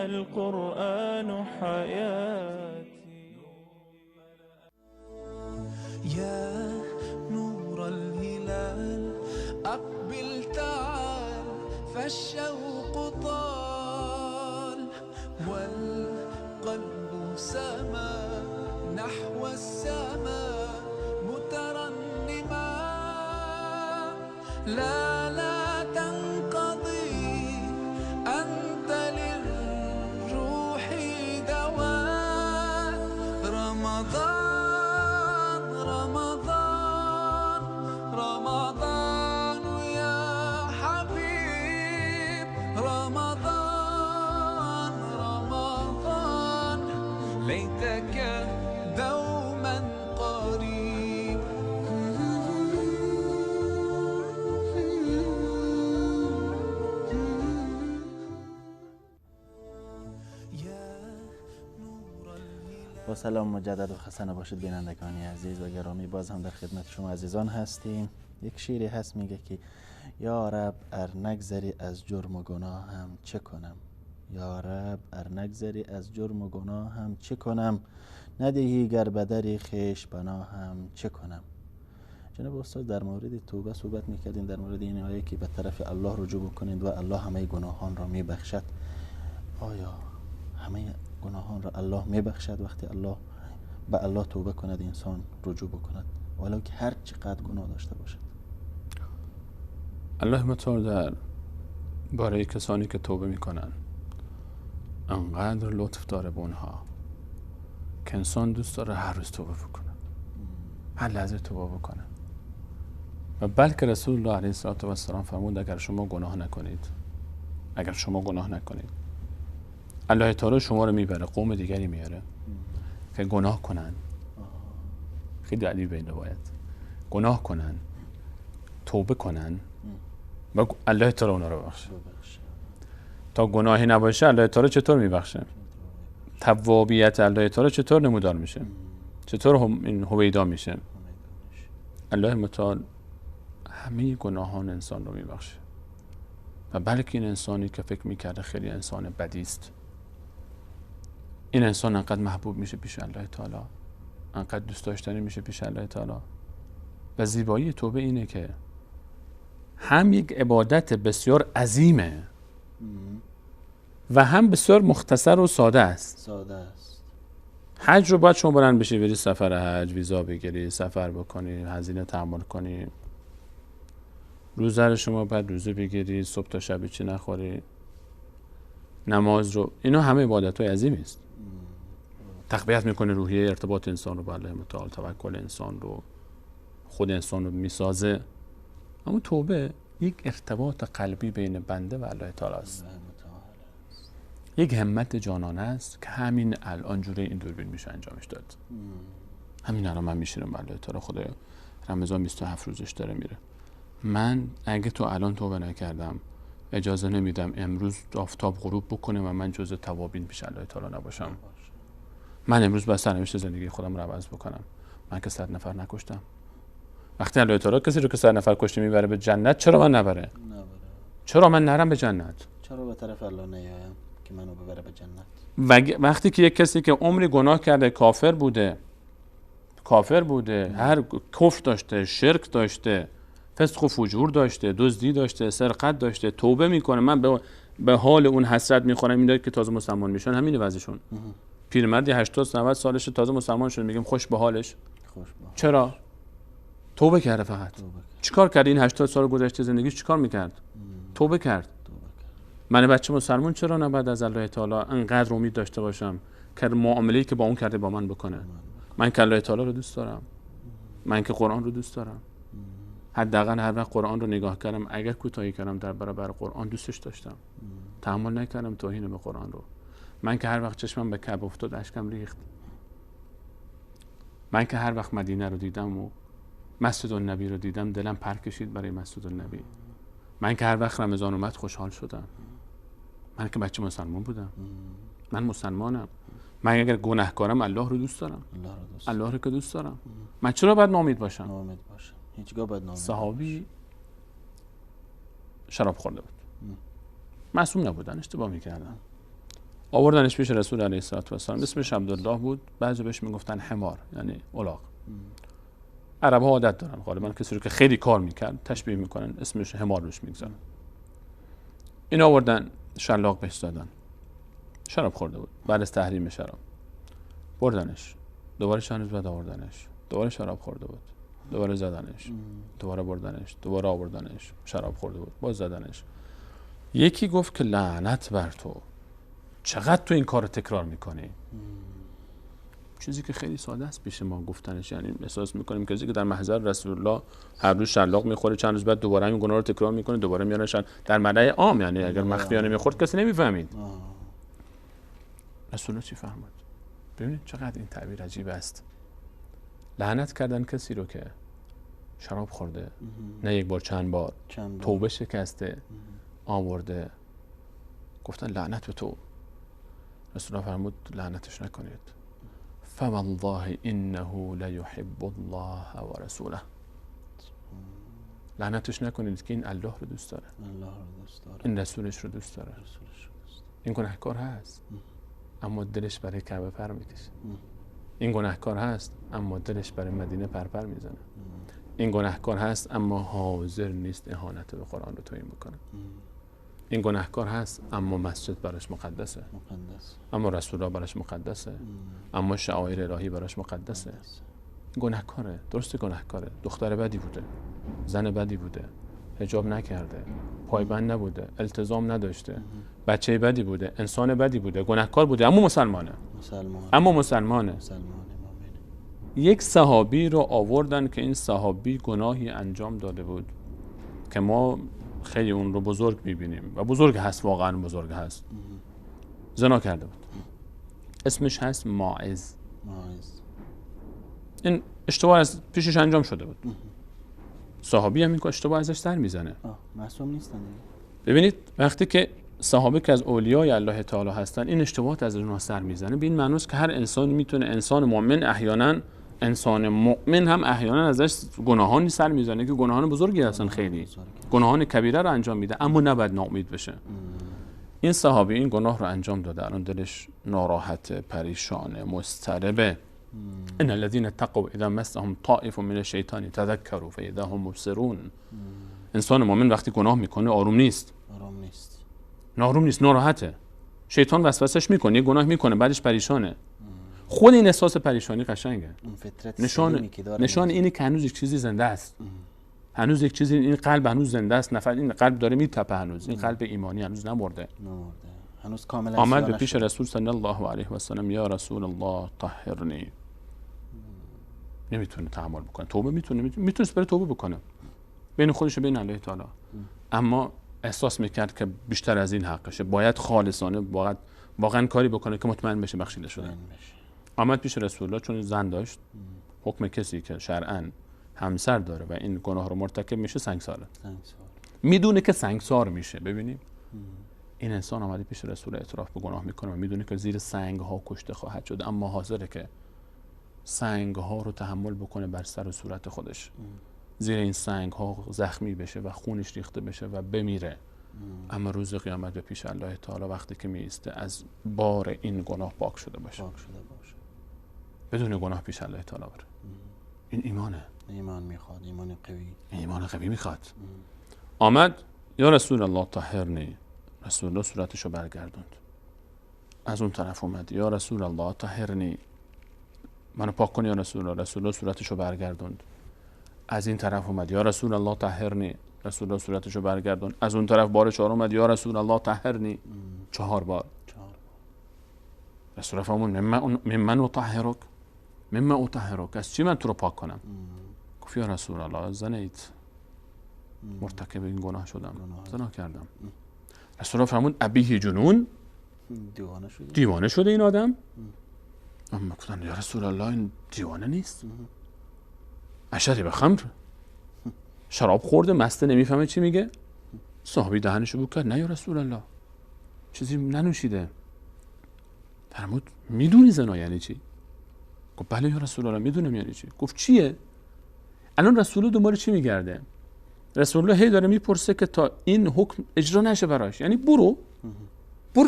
Speaker 1: القرآن حياتي.
Speaker 6: يا نور الهلال أقبل تعال فالشوق طال والقلب سما نحو السماء مترنما. لا لا تنقضي أنت للروح دواء. رمضان رمضان رمضان يا حبيب رمضان رمضان ليتك دوما قريب.
Speaker 2: با سلام مجدد و خسته نباشید بینندگان عزیز و گرامی، باز هم در خدمت شما عزیزان هستیم. یک شعری هست میگه که یا رب ار نگذری از جرم و گناهم چه کنم، یا رب ار نگذری از جرم و گناهم چه کنم، ندهی گر به در خویش پناهم چه کنم. جناب استاد در مورد توبه صحبت میکردین، در مورد این آیه که به طرف الله رجوع بکنید و الله همه گناهان را میبخشد. آیا همه گناهان را الله میبخشد وقتی الله به الله توبه کند، انسان رجوع بکند، ولو که هر چقدر گناه داشته باشد؟
Speaker 3: الله متعال در برای کسانی که توبه میکنن انقدر لطف داره به اونها که انسان دوست داره هر روز توبه بکنه، هر لحظه توبه بکنه. و بلکه رسول الله علیه الصلاة والسلام فرمود اگر شما گناه نکنید، اگر شما گناه نکنید، الله تعالی شما رو میبره قوم دیگری میاره که گناه کنن. خیلی عجیبه این روایت. گناه کنن، توبه کنن و الله تعالی اونا رو ببخشه. تا گناهی نباشه الله تعالی چطور میبخشه؟ توابیت الله تعالی چطور نمودار میشه؟ چطور این هویدا میشه؟ الله متعال همه گناهان انسان رو میبخشه. و بلکه این انسانی که فکر میکرده خیلی انسان بدی است، این انسان انقدر محبوب میشه پیش الله تعالی، انقدر دوست داشتنی میشه پیش الله تعالی. و زیبایی توبه اینه که هم یک عبادت بسیار عظیمه و هم بسیار مختصر و ساده است.
Speaker 2: ساده است.
Speaker 3: حج رو باید شما بلند بشی بری سفر حج، ویزا بگیری، سفر بکنی، هزینه تحمل کنی. روزه رو شما باید روزه بگیری، صبح تا شب چی نخوری، نماز رو، اینا همه عبادت‌های عظیمی است. تقویت میکنه روحیه ارتباط انسان رو با الله متعال، توکل انسان رو، خود انسان رو میسازه. اما توبه یک ارتباط قلبی بین بنده و الله تعالی است، یک همت جانانه است که همین الان جوری این دوربین میشه انجامش داد. همین الان من میشینم با الله تعالی، خدایا رمضان 27 روزش داره میره، من اگه تو الان توبه نکردم اجازه نمیدم امروز آفتاب غروب بکنه و من جز توابین پیش الله تعالی نباشم. من امروز باید سرنوشت زندگی خودم رو عوض بکنم. من که 100 نفر نکشتم، وقتی الله تعالی کسی رو که 100 نفر کشته میبره به جنت، چرا من نبره؟ چرا من نرم به جنت؟
Speaker 2: چرا به طرف الله نیایم که منو ببره به جنت؟
Speaker 3: وقتی که یک کسی که عمری گناه کرده، کافر بوده، هر کفر داشته، شرک داشته، فسق و فجور داشته، دزدی داشته، سرقت داشته، توبه میکنه، من به حال اون حسرت میخورم. این که تازه مسلمان میشن همین وضعشون. پیرمردی 80 90 سالش تازه مسلمان شد، میگیم خوش به حالش. چرا؟ توبه کرده فقط. چیکار کرد این 80 سال گذشته زندگیش؟ چیکار میکرد؟ توبه کرد. من بچه مسلمان چرا نباید از الله تعالی انقدر امید داشته باشم که معامله‌ای که با اون کرده با من بکنه؟ من که الله تعالی رو دوست دارم، من که قرآن رو دوست دارم. حداقل هر وقت قرآن رو نگاه کردم، اگر کوتاهی کردم در برابر قرآن دوستش داشتم، تحمل نکردم توهین به قرآن رو. من که هر وقت چشمم به کعبه افتاد اشکم ریخت. من که هر وقت مدینه رو دیدم و مسجد النبی رو دیدم دلم پر کشید برای مسجد النبی. من که هر وقت رمضان اومد خوشحال شدم. من که بچه مسلمان بودم، من مسلمانم. من اگر گناهکارم الله رو دوست دارم، الله رو که دوست دارم. من چرا باید ناامید باشم؟
Speaker 2: ناامید باشم. هیچگاه باید ناامید.
Speaker 3: صحابی شراب خورده بود، معصوم نبودن، اشتباه میکردن. آوردنش پیش رسول علیه الصلاة والسلام. اسمش عبدالله بود، بعضی بهش میگفتن حمار، یعنی الاغ. عرب ها عادت دارن غالبا کسی رو که خیلی کار میکرد تشبیه میکنن، اسمش حمار روش میگذارن. این آوردن شلاق بهش دادن، شراب خورده بود بعد از تحریم شراب. بردنش دوباره چند روز بعد آوردنش، دوباره شراب خورده بود، دوباره زدنش، دوباره بردنش، دوباره آوردنش، شراب خورده بود، باز زدنش. یکی گفت که لعنت بر تو، چقدر تو این کار رو تکرار میکنی؟ چیزی که خیلی ساده است پیش ما گفتنش، یعنی احساس میکنیم کسی که در محضر رسول الله هر روز شلاق میخوره، چند روز بعد دوباره همین گناه رو تکرار میکنه، دوباره میانش در ملأ عام، یعنی اگر مخفیانه میخورد کسی نمیفهمید. رسول الله چی فرمود؟ ببینید چقدر این تعبیر عجیب است. لعنت کردن کسی رو که شراب خورده، نه یک بار چند بار، توبه شکسته، آورده، گفتن لعنت به تو. رسول الله فرمود لعنتش نکنید. فوالله انه لیحب الله و رسوله. لعنتش نکنید که این الله رو دوست داره، این رسولش رو دوست داره، این گناهکار هست اما دلش برای کعبه پر میکشه، این گناهکار هست اما دلش برای مدینه پرپر میزنه، این گناهکار هست اما حاضر نیست اهانت به قرآن رو توهین بکنه، این گناهکار هست اما مسجد براش مقدسه، اما رسول الله براش مقدسه، اما شعائر الهی براش مقدسه. گناهکاره، درست گناهکاره، دختر بدی بوده، زن بدی بوده، حجاب نکرده، پایبند نبوده، التزام نداشته، بچه بدی بوده، انسان بدی بوده، گناهکار بوده، اما مسلمانه. اما مسلمانه. یک صحابی رو آوردن که این صحابی گناهی انجام داده بود که ما خیلی اون رو بزرگ میبینیم و بزرگ هست، واقعا بزرگ هست. زنا کرده بود، اسمش هست ماعز. این اشتباه از پیشش انجام شده بود. صحابی هم این اشتباه ازش سر میزنه،
Speaker 2: معصوم نیستن.
Speaker 3: ببینید وقتی که صحابه که از اولیای الله تعالی هستن این اشتباهات از اونها سر میزنه، به این معناست که هر انسانی میتونه، انسان مؤمن احیانا، انسان مؤمن هم احیانا ازش گناهانی سر میزنه که گناهان بزرگی هستن، خیلی گناهان کبیره رو انجام میده، اما نباید ناامید بشه. این صحابی این گناه رو انجام داده، الان دلش ناراحت، پریشانه، مضطربه. ان الذين اتقوا اذا مسهم طائف من الشیطان تذکروا فاذا هم مبصرون. انسان مؤمن وقتی گناه میکنه آروم نیست، آروم نیست، ناراحته. شیطان وسوسش میکنه، یه گناه میکنه، بعدش پریشانه. خود این احساس پریشانی قشنگه، نشان اینه که هنوز یک چیزی زنده است، هنوز یک چیزی، این قلب هنوز زنده است، نفر این قلب داره میتپه هنوز، این قلب ایمانی هنوز نمرده،
Speaker 2: هنوز کاملا.
Speaker 3: آمد به پیش رسول صلی الله علیه و سلم، یا رسول الله طهرنی. نمیتونه تحمل بکنه، توبه میتونست بره توبه بکنه بین خودش و بین الله تعالی، اما احساس میکرد که بیشتر از این حقشه، باید خالصانه واقعا کاری بکنه که مطمئن بشه بخشیده شده. آمد پیش رسول الله، چون زن داشت، حکم کسی که شرعاً همسر داره و این گناه رو مرتکب میشه سنگساره، میدونه که سنگسار میشه. ببینیم این انسان آمده پیش رسول اعتراف به گناه میکنه و میدونه که زیر سنگ ها کشته خواهد شد، اما حاضره که سنگ ها رو تحمل بکنه بر سر و صورت خودش. زیر این سنگ ها زخمی بشه و خونش ریخته بشه و بمیره، اما روز قیامت به پیش الله تعالی وقتی که می ایسته از بار این گناه پاک شده باشه، بدون گناه پیش الله تعالی بره. این ایمانه.
Speaker 2: ایمان میخواد، ایمان قوی،
Speaker 3: ایمان قوی میخواد. آمد یا رسول الله طهرنی، رسول الله صورتشو برگردوند. از اون طرف اومد یا رسول الله طهرنی، منو پاک کن یا رسول الله، رسول الله صورتشو برگردوند. از این طرف اومد یا رسول الله طهرنی، رسول الله صورتشو برگردوند. از اون طرف بار چهار اومد یا رسول الله طهرنی، 4 بار. رسول الله فرمود ممن اطهرک، مما اطهرک، از چی من تو رو پاک کنم؟ گفت یا رسول الله زنیت، مرتکب این گناه شدم، زنا کردم. رسول الله فرمود ابیه جنون،
Speaker 2: دیوانه شده،
Speaker 3: دیوانه شده این آدم. اما گفتن یا رسول الله این دیوانه نیست، اشرب خمر، شراب خورده، مسته، نمیفهمه چی میگه. صحابی دهنشو بو کرد، نه یا رسول الله چیزی ننوشیده. فرمود میدونی زنا یعنی چی؟ گفت بله یا رسول الله میدونم یعنی چی. گفت چیه؟ الان رسول الله دنبال چی میگرده؟ رسول الله هی داره میپرسه که تا این حکم اجرا نشه براش، یعنی برو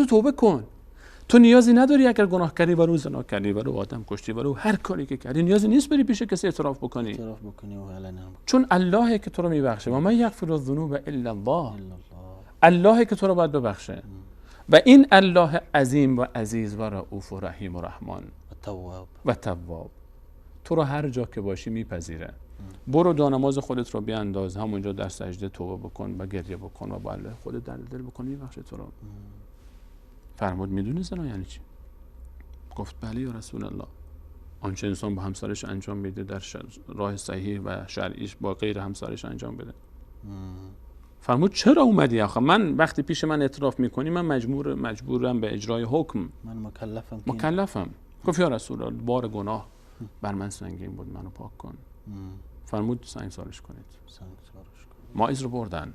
Speaker 3: توبه کن، تو نیازی نداری اگر گناه کردی و رو زنا کردی و رو آدم کشتی و رو هر کاری که کردی، نیازی نیست بری پیش کسی اعتراف بکنی،
Speaker 2: و
Speaker 3: چون الله که تو رو میبخشه. و من یغفر الذنوب الا الله، الله که تو رو باید ببخشه. و این الله عظیم و عزیز و رؤوف و رحیم و رحمان و تواب تو رو هر جا که باشی میپذیره. برو دانماز خودت رو بیانداز، همونجا در سجده توبه بکن و گریه بکن و با الله خودت در دل بکن، میبخشه تو رو. فرمود میدونی زنا یعنی چی؟ گفت بله یا رسول الله. آنچه انسان با همسرش انجام میده در راه صحیح و شرعیش با غیر همسرش انجام بده. فرمود چرا اومدی آخه؟ من وقتی پیش من اعتراف میکنی من مجبورم به اجرای حکم،
Speaker 2: من
Speaker 3: مکلفم. گفت یا رسول الله بار گناه بر من سنگین بود، منو پاک کن. فرمود سنگسارش کنید. ماعز رو بردن.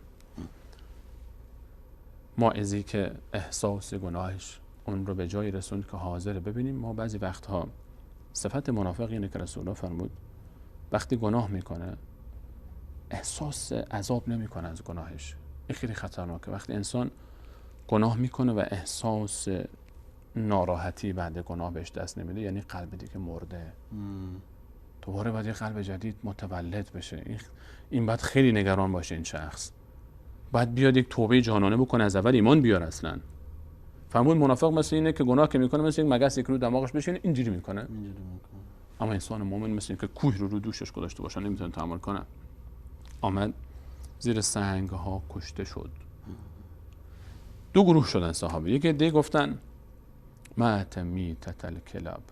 Speaker 3: ماعزی که احساس گناهش اون رو به جایی رسوند که حاضره. ببینیم ما بعضی وقتها صفت منافق اینه که رسول الله فرمود وقتی گناه میکنه احساس عذاب نمیکنه از گناهش. این خیلی خطرناکه. وقتی انسان گناه میکنه و احساس ناراحتی بعد گناه بهش دست نمیده، یعنی قلب دیگه مرده. دوباره باید یه قلب جدید متولد بشه. این باید خیلی نگران باشه این شخص. باید بیاد یک توبه جانانه بکنه، از اول ایمان بیار اصلا. فرمود منافق مثل اینه که گناه که میکنه مثل یک مگس یک رو دماغش بشینه اینجوری میکنه. اما انسان مؤمن مثل اینه که کوه رو دوشش گذاشته باشه، نمیتونه تحمل کنه. آمد زیر سنگ ها کشته شد. دو گروه شدن صحابه. یکی دیگه گفتن مات میتة الکلاب،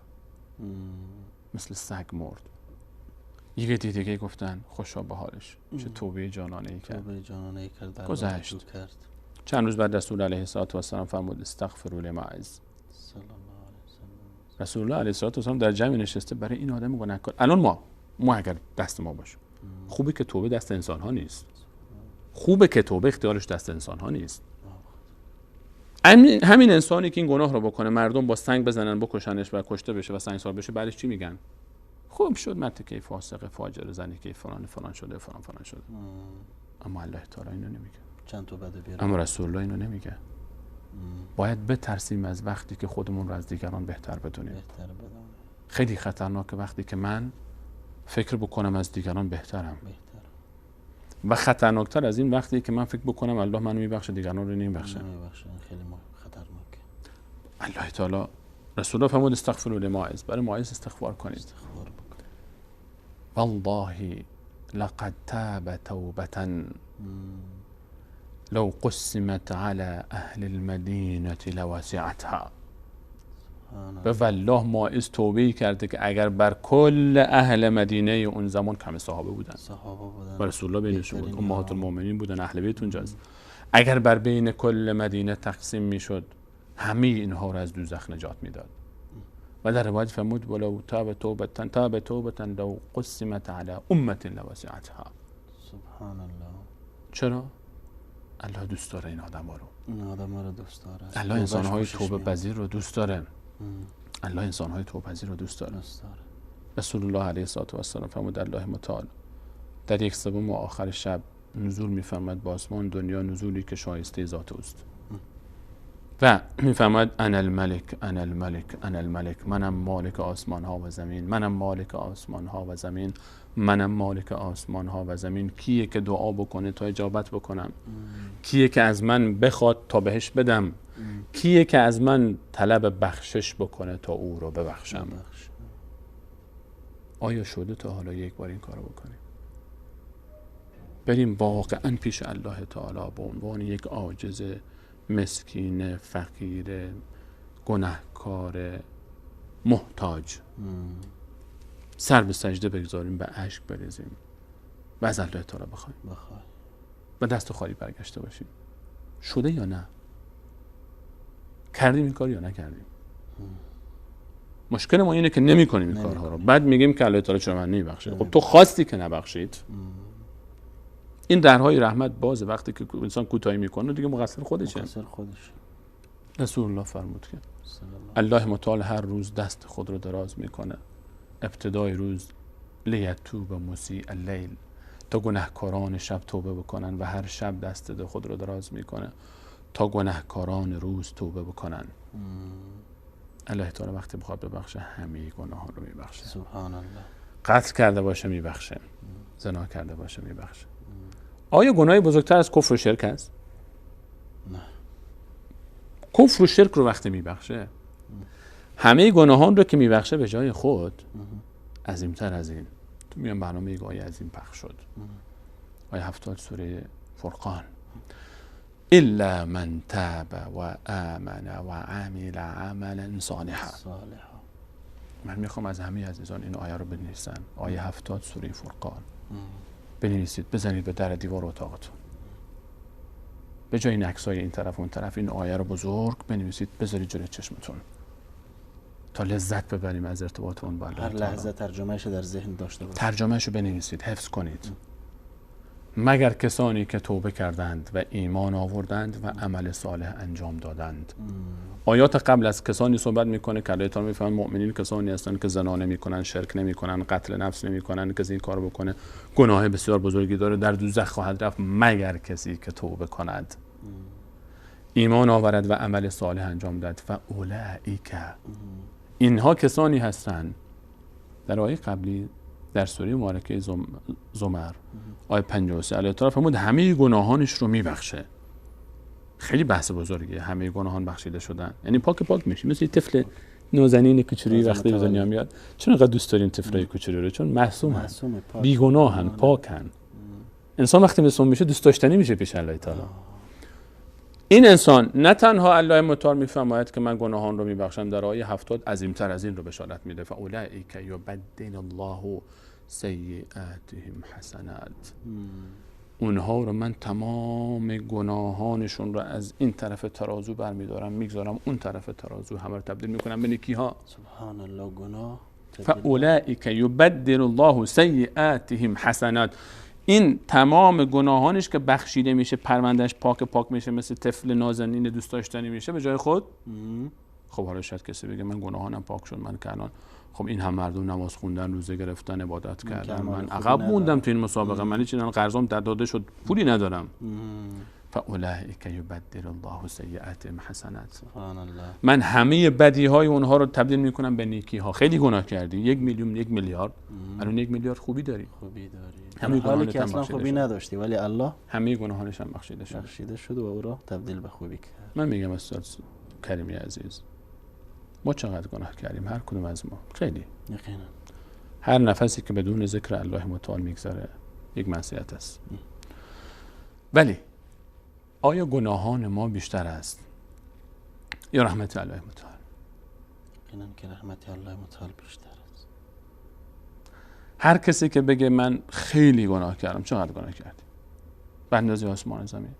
Speaker 3: مثل سگ مرد. یکی دیگه گفتن خوشا به حالش، چه توبه جانانه ای کرد، گذشت. چند روز بعد رسول علیه الصلاة والسلام فرمود استغفروا لماعز. رسول الله علیه الصلاة والسلام در جمع نشسته برای این آدم گناهکار. الان ما اگر دست ما باشه، خوبه که توبه دست انسان ها نیست، خوبه که توبه اختیارش دست انسان ها نیست. همین انسانی که این گناه رو بکنه، مردم با سنگ بزنن بکشنش و کشته بشه و سنگسار بشه، بعدش چی میگن؟ خوب شد مرتکه فاسق فاجر زنی که فلان فلان شده فلان فلان شده. اما الله تعالی اینو نمیگه.
Speaker 2: چند تا بده بیاره.
Speaker 3: اما رسول الله اینو نمیگه. باید بترسیم از وقتی که خودمون رو از دیگران بهتر بدونیم. خیلی خطرناکه وقتی که من فکر بکنم از دیگران بهترم. و خطرناکتر از این وقتی که من فکر بکنم الله منو میبخشه دیگران رو نمیبخشه.
Speaker 2: خیلی خطرناکه.
Speaker 3: الله تعالی رسول الله فرمود استغفروا لماعز، برای ماعز استغفار کنید. والله لقد تاب توبة لو قسمت على اهل المدینة لوسعتها. به والله ماعز توبه کرده که اگر بر کل اهل مدینه اون زمان کم صحابه بودن، و رسول الله بینشون بود، امهات المؤمنین بودن، اهل بیت اونجاست، اگر بر بین کل مدینه تقسیم میشد همه اینها رو از دوزخ نجات میداد. و در روایت فرمود ولو تاب توبة تاب توبة لو قسمت على امة لوسعتها.
Speaker 2: سبحان الله.
Speaker 3: چرا؟ الله دوست داره این آدم ها رو.
Speaker 2: این آدم ها رو دوست داره.
Speaker 3: الله انسان های توبه پذیر رو دوست داره. الله انسان های توبه پذیر رو دوست داره. رسول الله علیه الصلاة والسلام فرمود الله متعال در 1/3 آخر شب نزول میفرماد به آسمان دنیا، نزولی که شایسته ذات اوست، و میفرماید انا الملک انا الملک انا الملک، منم مالک آسمان ها و زمین، منم مالک آسمان ها و زمین، منم مالک آسمان ها و زمین. کیه که دعا بکنه تا اجابت بکنم؟ کیه که از من بخواد تا بهش بدم؟ کیه که از من طلب بخشش بکنه تا او رو ببخشم؟ آیا شده تا حالا یک بار این کارو بکنیم؟ بریم واقعا پیش الله تعالی به عنوان یک عاجز مسکین، فقیر، گناهکار، محتاج، سر به سجده بگذاریم، به اشک بریزیم و از الله تعالی بخوایم و دست خالی برگشته باشیم. شده یا نه؟ کردیم این کار یا نکردیم؟ مشکل ما اینه که نمی کنیم این کارها رو، بعد میگیم که الله تعالی چرا من نمیبخشه. خب تو خواستی که نبخشید. این درهای رحمت بازه، وقتی که انسان کوتاهی میکنه دیگه مقصر خودشه.
Speaker 2: مقصر خودشه.
Speaker 3: رسول الله فرمود که الله متعال هر روز دست خود رو دراز میکنه، ابتدای روز لیتوب مسیء اللیل، تا گناهکاران شب توبه بکنن، و هر شب دست خود رو دراز میکنه تا گناهکاران روز توبه بکنن. الله تعالی وقتی بخواد ببخشه همه گناهان رو میبخشه.
Speaker 2: سبحان الله.
Speaker 3: قتل کرده باشه میبخشه، زنا کرده باشه میبخشه. آیا گناهی بزرگتر از کفر و شرک هست؟
Speaker 2: نه.
Speaker 3: کفر و شرک رو وقتی میبخشه، همه گناهان رو که میبخشه به جای خود عظیمتر از این. تو میان برنامه یک آیه عظیم پخش شد، آیه 70 سوره فرقان، الا من تاب و آمن و عمل عملا صالحا. من میخوام از همه عزیزان این آیه رو بنویسن، آیه 70 سوره فرقان. بنویسید، بزنید به در دیوار اتاقتون، به جای این عکسای این طرف اون طرف، این آیه رو بزرگ بنویسید، بذارید جلوی چشمتون تا لذت ببریم از ارتباط اون با الله.
Speaker 2: هر لحظه ترجمه‌اش در ذهن داشته باشید،
Speaker 3: ترجمه‌اش رو بنویسید، حفظ کنید. مگر کسانی که توبه کردند و ایمان آوردند و عمل صالح انجام دادند. آیات قبل از کسانی صحبت میکنه که الله تعالی میفرماید مؤمنین کسانی هستند که زنا نمیکنن، شرک نمیکنن، قتل نفس نمیکنن، کسی این کارو بکنه گناه بسیار بزرگی داره، در دوزخ خواهد رفت، مگر کسی که توبه کند، ایمان آورد و عمل صالح انجام داد. و اولئک، اینها کسانی هستند. در آیه قبلی در سوره مبارکه زمر آیه 53 الله تعالی فرمود همه گناهانش رو میبخشه. خیلی بحث بزرگیه، همه گناهان بخشیده شدن، یعنی پاک پاک میشی، مثل طفل نازنین کوچولویی وقتی به دنیا میاد. چون انقدر دوست داریم طفلای کوچولو رو؟ چون معصومن، بیگناهن، پاکن. انسان وقتی معصوم میشه دوست داشتنی میشه پیش الله تعالی. این انسان نه تنها الله متعال میفرماید که من گناهان رو میبخشم، در آیه 70 عظیمتر از این رو بشارت میده، فاولئک یبدل الله سیئاتهم حسنات. اونها رو من تمام گناهانشون رو از این طرف ترازو برمیدارم، میگذارم اون طرف ترازو، همه رو تبدیل میکنم به نیکی ها.
Speaker 2: سبحان الله. گناه
Speaker 3: فاولئک یبدل الله سیئاتهم حسنات. این تمام گناهانش که بخشیده میشه، پروندهش پاک پاک میشه، مثل طفل نازنین دوست داشتنی میشه به جای خود. خب حالا شاید کسی بگه من گناهانم پاک شد، من که الان خب این هم مردم نماز خوندن، روزه گرفتن، عبادت کردن، من عقب موندم تو این مسابقه، من هیچ قرضم در داده شد، پولی ندارم. فاولئک یبدل الله سیئاتهم حسنات.
Speaker 2: سبحان الله.
Speaker 3: من همه بدی های اونها رو تبدیل میکنم به نیکی ها. خیلی گناه کردی، 1 میلیون، 1 میلیارد، الان 1 میلیارد خوبی داری،
Speaker 2: خوبی داری، حالی که اصلا خوبی نداشتی، ولی الله
Speaker 3: همه گناهانش هم بخشیده شد،
Speaker 2: بخشیده شد و او را تبدیل به خوبی کرد.
Speaker 3: من میگم استاد کریمی عزیز، ما چقدر گناه کردیم، هر کدوم از ما خیلی.
Speaker 2: یقینا
Speaker 3: هر نفسی که بدون ذکر الله متعال میگذره یک معصیت است. ولی آیا گناهان ما بیشتر است یا رحمت الله متعال؟
Speaker 2: یقینا که رحمت الله متعال بیشتر است.
Speaker 3: هر کسی که بگه من خیلی گناه کردم، چقدر گناه کردی؟ به اندازه آسمان زمین،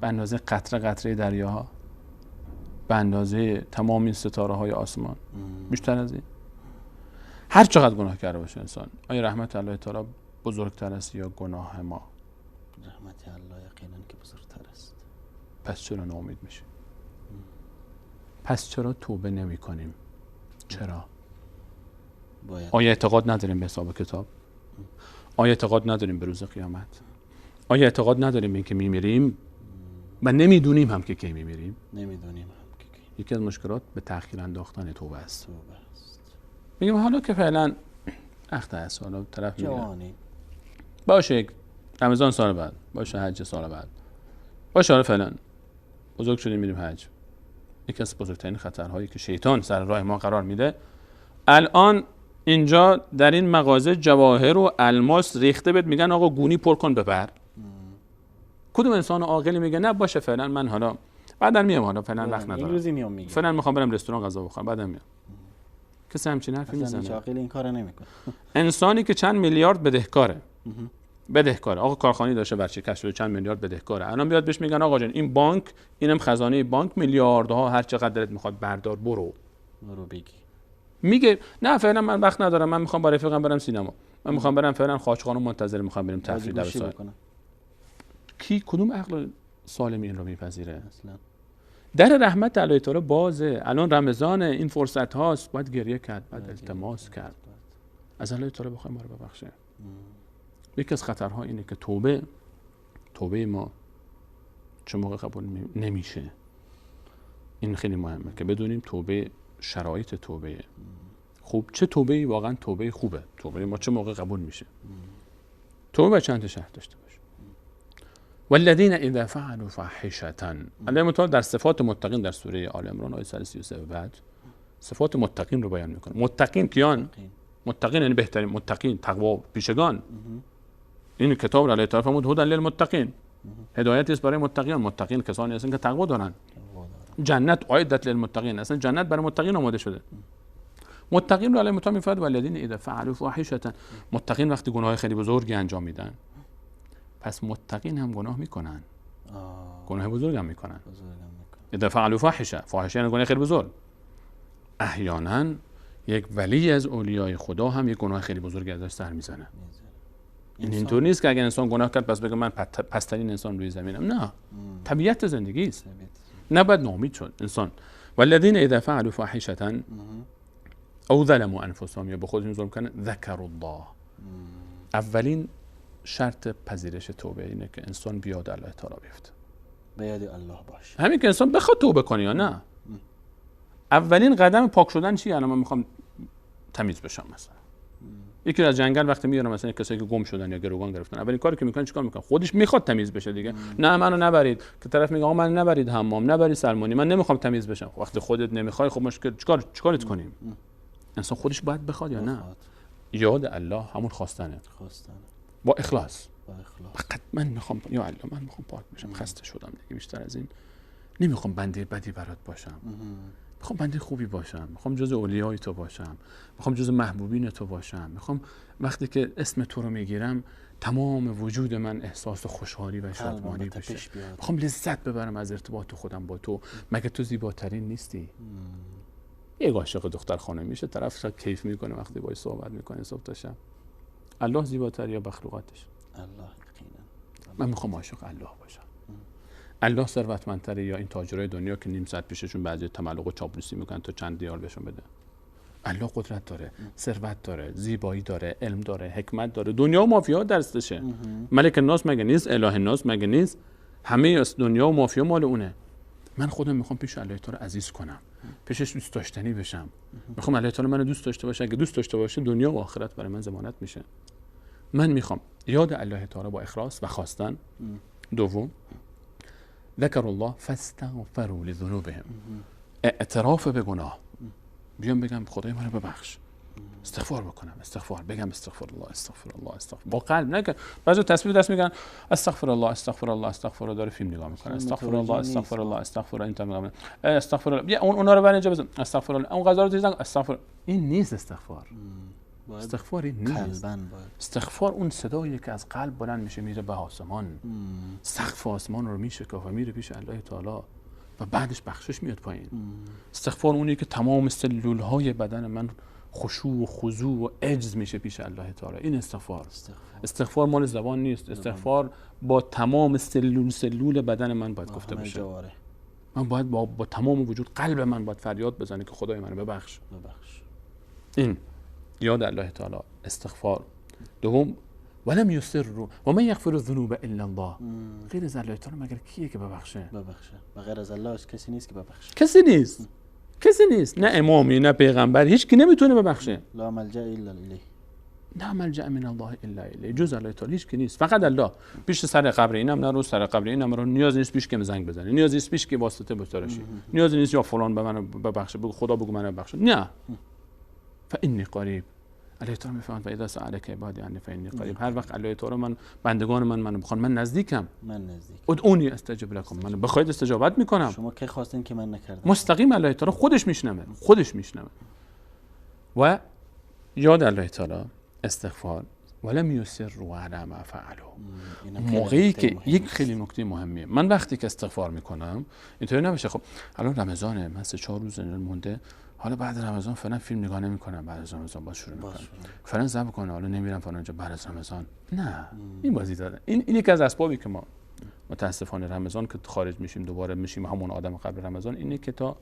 Speaker 3: به اندازه قطره قطره دریاها، به اندازه تمام این ستاره های آسمان، بیشتر از این. هر چقدر گناه کرده باشه انسان، آیا رحمت الله تعالی بزرگتر است یا گناه ما؟
Speaker 2: رحمت الله یقینا که بزرگتر است.
Speaker 3: پس چرا ناامید میشیم؟ پس چرا توبه نمی کنیم؟ چرا؟
Speaker 2: باید.
Speaker 3: آیا اعتقاد نداریم به حساب کتاب؟ آیا اعتقاد نداریم به روز قیامت؟ آیا اعتقاد نداریم به اینکه میمیریم و نمیدونیم هم که کی میمیریم؟
Speaker 2: نمیدونیم هم که کی.
Speaker 3: یکی از مشکلات به تأخیر انداختن توبه است. میگیم حالا که فعلا اخته است، حالا طرف میگه باشه رمضان سال بعد، باشه حج سال بعد، باشه حالا فعلا بزرگ شدیم میریم حج. یکی از بزرگترین خطرهایی که شیطان سر راه ما قرار میده، الان اینجا در این مغازه جواهر و الماس ریخته بهت میگن آقا گونی پر کن ببر. کدوم انسان عاقلی میگه نه باشه فعلا من حالا بعدا میام، حالا فعلا وقت ندارم،
Speaker 2: روزی میام میگم
Speaker 3: فعلا میخوام برم رستوران غذا بخورم بعدا میام. کسی همچین حرفی میزنه؟
Speaker 2: عاقل این کارو نمیکنه.
Speaker 3: انسانی که چند میلیارد بدهکاره، بدهکاره، آقا کارخانه داشته ورشکست شده چند میلیارد بدهکاره، الان بیاد بهش میگن آقا جان این بانک، اینم خزانه بانک، میلیاردها هر چقدر دلت میخواد بردار برو
Speaker 2: بگی.
Speaker 3: میگه نه فعلا من وقت ندارم، من میخوام با رفیقم برم سینما، من میخوام برم فعلا خاج خانم منتظر، میخوام بریم تفریح دو. کی کدوم عقل سالم این رو میپذیره؟
Speaker 2: اصلا
Speaker 3: در رحمت الله تعالی بازه، الان رمضان، این فرصت هاست، باید گریه کرد، باید التماس کرد، از الله تعالی بخوایم ما رو ببخشه. یکی از خطرها اینه که توبه ما چه موقع قبول نمیشه. این خیلی مهمه که بدونیم توبه، شرایط توبه خوب، چه توبه‌ای واقعا توبه خوبه، توبه ما چه موقع قبول میشه. توبه چند تا شرط داشته باشه. والذین اذا فعلوا فاحشه، الله متعال در صفات متقین در سوره آل عمران آیه 133 بعد صفات متقین رو بیان میکنه. متقین کیان؟ متقین یعنی بهترین، متقین تقوا پیشگان. این کتاب رو الله تعالی فرمود هدى للمتقین، هدایت است برای متقیان. متقین کسانی هستند که تقوا دارن. جنت اعدت للمتقین، اصلا جنت برای متقین آماده شده. متقین رو الله متعال میفرماید والذین اذا فعلوا فاحشه، متقین وقتی گناه خیلی بزرگی انجام میدن، پس متقین هم گناه میکنن، گناه بزرگ هم میکنن. اذا فعلوا فاحشه، فاحشه یعنی گناه خیلی بزرگ. احیانا یک ولی از اولیای خدا هم یک گناه خیلی بزرگی ازش سر میزنه. این اینطور نیست که اگر انسان گناه کرد پس بگه من پسترین انسان روی زمینم، نه، طبیعت زندگی است. نباید ناامید شد انسان. والذین اذا فعلوا فاحشه او ظلموا انفسهم، یا به خودشون ظلم کردن، ذکروا الله. اولین شرط پذیرش توبه اینه که انسان بیاد الله تعالی بیفته،
Speaker 2: به یاد الله باشه.
Speaker 3: همین که انسان بخواد توبه کنه یا نه. اولین قدم پاک شدن چیه؟ الان من میخوام تمیز بشم مثلا. یکی از جنگل وقتی میارم مثلا کسایی که گم شدن یا گروگان گرفتن، اولین کاری که میکنن چیکار میکنن؟ خودش میخواد تمیز بشه دیگه. نه منو نبرید، که طرف میگه آقا منو نبرید حمام، نبرید سلمانی، من نمیخوام تمیز بشم. خب وقتی خودت نمیخوای خب مشکل چیکارت کنیم؟ انسان خودش باید بخواد یا نه؟ یاد الله همون خواستنه، با اخلاص. فقط من میخوام یا الله من میخوام پاک بشم، خسته شدم دیگه، بیشتر از این نمیخوام بنده بدی برات باشم، میخوام بنده خوبی باشم، میخوام جز اولیای تو باشم، میخوام جز محبوبین تو باشم، میخوام وقتی که اسم تو رو میگیرم تمام وجود من احساس خوشحالی و شادمانی بشه، میخوام لذت ببرم از ارتباط خودم با تو. مگه تو زیباترین نیستی؟ یک عاشق دختر خانم میشه، طرف کیف میکنه وقتی باهاش صحبت میکنه صبح تا شب. الله زیباتر یا مخلوقاتش؟
Speaker 2: الله یقینا.
Speaker 3: من میخوام عاشق الله باشم. الله ثروتمندتره یا این تاجرای دنیا که نیم ساعت پیششون بعضی تملق و چاپلوسی میکنن تا چند ریال بهشون بده؟ الله قدرت داره، ثروت داره، زیبایی داره، علم داره، حکمت داره، دنیا و مافیا دستشه. ملک الناس مگه نیست؟ اله الناس مگه نیست؟ همه دنیا و مافیا مال اونه. من خودم میخوام پیش الله تعالی عزیز کنم، پیشش دوست داشتنی بشم، میخوام الله تعالی منو دوست داشته باشه. اگه دوست داشته باشه دنیا و آخرت برای من ضمانت میشه. من میخوام یاد الله تعالی با اخلاص و خواستن. دوم، ذکر الله فاستغفروا لذنوبهم، اعتراف به گناه. بیام بگم خدای منو ببخش، استغفار بکنم، استغفار بگم، استغفر الله استغفر الله استغفر، با قلب. نه که بعضی تسبیح دست میگن استغفر الله استغفر الله استغفر الله، داره فیلم نگاه میکنه، استغفر الله استغفر الله استغفر این تا میگم استغفر الله، بیا اون اونا رو برای اینجا بزن استغفر الله، اون غذا رو بزن استغفر. این نیست استغفار. استغفار این نیست. استغفار اون صداییه که از قلب بلند میشه میره به آسمان، سقف آسمان رو میشکافه میره پیش الله تعالی و بعدش بخشش میاد پایین. استغفار اونیه که تمام سلولهای بدن من خشوع و خضوع و عجز میشه پیش الله تعالی. این استغفار. استغفار مال زبان نیست. استغفار با تمام سلول بدن من باید گفته بشه. من باید با تمام وجود قلب من باید فریاد بزنه که خدای منو ببخش. این یاد الله تعالی، استغفار. دوم، ولم یصروا و من یغفر الذنوب الا الله. غیر از الله تعالی مگر کیه که ببخشه؟
Speaker 2: ببخشه. بغیر از الله کسی نیست که ببخشه.
Speaker 3: کسی نیست. کسی نیست، نه امامی نه پیغمبر، هیچ کی نمیتونه ببخشه.
Speaker 2: لا ملجأ الا الیه.
Speaker 3: لا ملجأ من الله الا الیه. جز الله تعالی هیچ کی نیست، فقط الله. پیش سر قبر اینم نرو، سر قبر اینم رو، نیاز نیست پیش که زنگ بزنی، نیاز نیست پیش که واسطه بتراشی، نیاز نیست یا فلان به من ببخشه، بگو خدا بگو منو ببخشه. نه. فانی قریب. الله تعالی میفرماید و اذا سألک عبادی عنی فانی قریب. هر وقت الله تعالی من بندگان من منو بخوان، من نزدیکم.
Speaker 2: من نزدیک.
Speaker 3: ادعونی استجب لکم. منو بخواید استجابت میکنم.
Speaker 2: شما کی خواستین که من نکردم؟
Speaker 3: مستقیم الله تعالی خودش میشنوه، خودش میشنوه. و یاد الله تعالی، استغفار، ولم یصروا علی ما فعلوا. موقعی که یک خیلی نکته مهمیه، من وقتی که استغفار میکنم اینطوری نباشه خب الان رمضانه، من 3-4 روز مونده، حالا بعد رمضان فعلا فیلم نگاه نمی‌کنم، بعد از رمضان باز شروع می‌کنم، فعلا صبر کنم، حالا نمیرم فلان جا بعد از رمضان. نه، این بازی داره. این یکی از اسبابی که ما متاسفانه رمضان که خارج میشیم دوباره میشیم همون آدم قبل رمضان، اینه که تا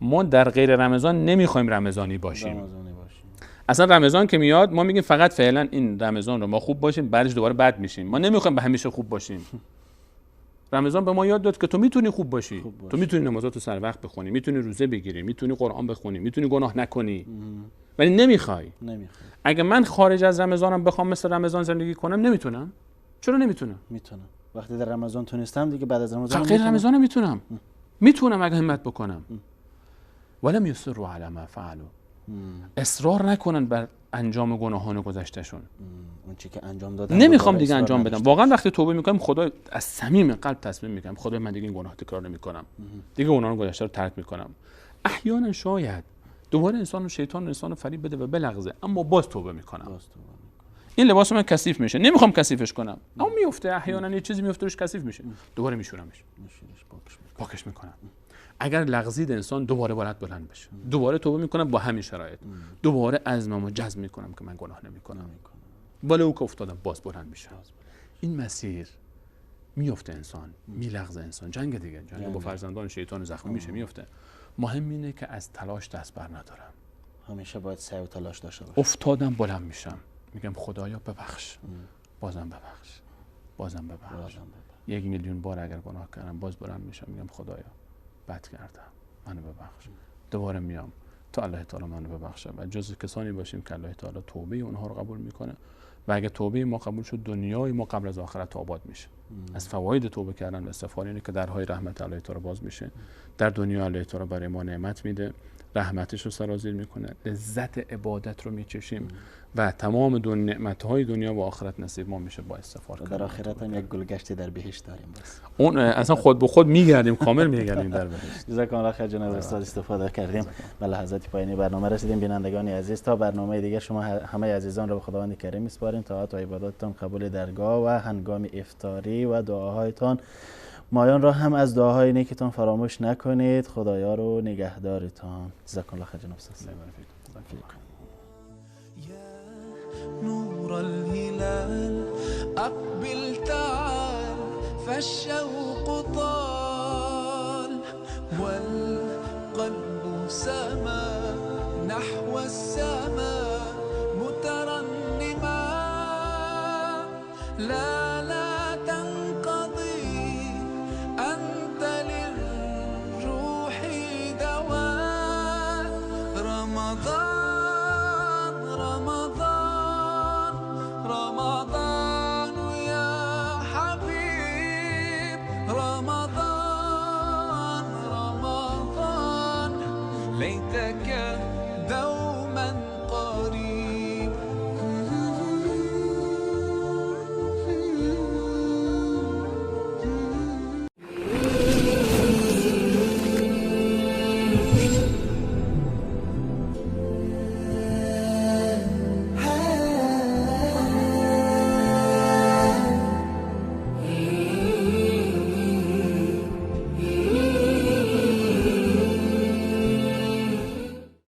Speaker 3: ما در غیر رمضان نمیخوایم رمضانی باشیم. اصلا رمضان که میاد ما میگیم فقط فعلا این رمضان رو ما خوب باشیم، بعدش دوباره بد میشیم. ما نمیخوایم به همیشه خوب باشیم. رمضان به ما یاد داد که تو میتونی خوب باشی. تو میتونی نمازاتو سر وقت بخونی، میتونی روزه بگیری، میتونی قرآن بخونی، میتونی گناه نکنی، ولی نمیخوای. اگه من خارج از رمضانم بخوام مثل رمضان زندگی کنم نمیتونم. چرا نمیتونم؟
Speaker 2: میتونم. وقتی در رمضان تونستم دیگه بعد از رمضان
Speaker 3: غیر رمضانم میتونم. میتونم اگه همت بکنم. ولم یصروا علی ما فعلوا. اصرار نکنن بر انجام گناهان گذشتهشون.
Speaker 2: اون چی که انجام دادن
Speaker 3: نمیخوام دیگه انجام بدم. واقعا وقتی توبه میکنم خدا از صمیم قلب تصمیم میکنم خدا من دیگه این گناه تکرار نمیکنم، دیگه گناهان گذشته رو ترک میکنم. احیانا شاید دوباره انسان و شیطان انسان رو فریب بده و بلغزه، اما باز توبه میکنم. این لباس من کثیف میشه، نمیخوام کثیفش کنم، اما میفته، احیانا یه چیزی میفته روش کثیف میشه، دوباره میشورمش، پاکش میکنم. اگر لغزید انسان دوباره باید بلند بشه، دوباره توبه میکنم با همین شرایط، دوباره عزممو جزم میکنم که من گناه نمیکنم، ولو که افتادم باز بلند میشم. این مسیر میفته انسان، میلغزه انسان، جنگ دیگه، جنگ با فرزندان شیطان زخمی میشه، میفته. مهم اینه که از تلاش دست بر ندارم،
Speaker 2: همیشه باید سعی و تلاش داشته باشم.
Speaker 3: افتادم بلند میشم، میگم خدایا ببخش، بازم ببخش، بازم ببخش. 1,000,000 بار اگر گناه کردم باز بلند میشم، میگم خدایا بد کردم، منو ببخش. دوباره میام تا الله تعالی منو ببخشه و جز کسانی باشیم که الله تعالی توبه اونها رو قبول میکنه. و اگه توبه ما قبول شد دنیای ما قبل از آخرت آباد میشه. از فواید توبه کردن و استغفار اینه که درهای رحمت الله تعالی باز میشه. در دنیا الله تعالی برای ما نعمت میده، رحمتش رو سرازیر میکنه، لذت عبادت رو میچشیم و تمام نعمت‌های دنیا و آخرت نصیب ما میشه با استغفار.
Speaker 2: در آخرت هم یک گلگشتی در بهشت داریم. بس
Speaker 3: اون اصلا خود به خود میگردیم، کامل میگردیم در بهشت.
Speaker 2: جزاکم الله خیر جناب استاد، استفاده کردیم. به لحظات پایانی برنامه رسیدیم. بینندگان عزیز، تا برنامه دیگر شما همه عزیزان رو به خداوند کریم میسپاریم. طاعت و عباداتتان قبول درگاه و هنگام افطاری و دعاهایتان مایان را هم از دعاهای نیکتان فراموش نکنید. خدایا رو نگهدارتان. جزاکم الله خیر جناب استاد.
Speaker 6: نور الهلال أقبل تعال فالشوق طال والقلب سما نحو السماء مترنما لا لا تنقضي أنت للروح دواء رمضان رمضان رمضان يا حبيب رمضان رمضان ليتك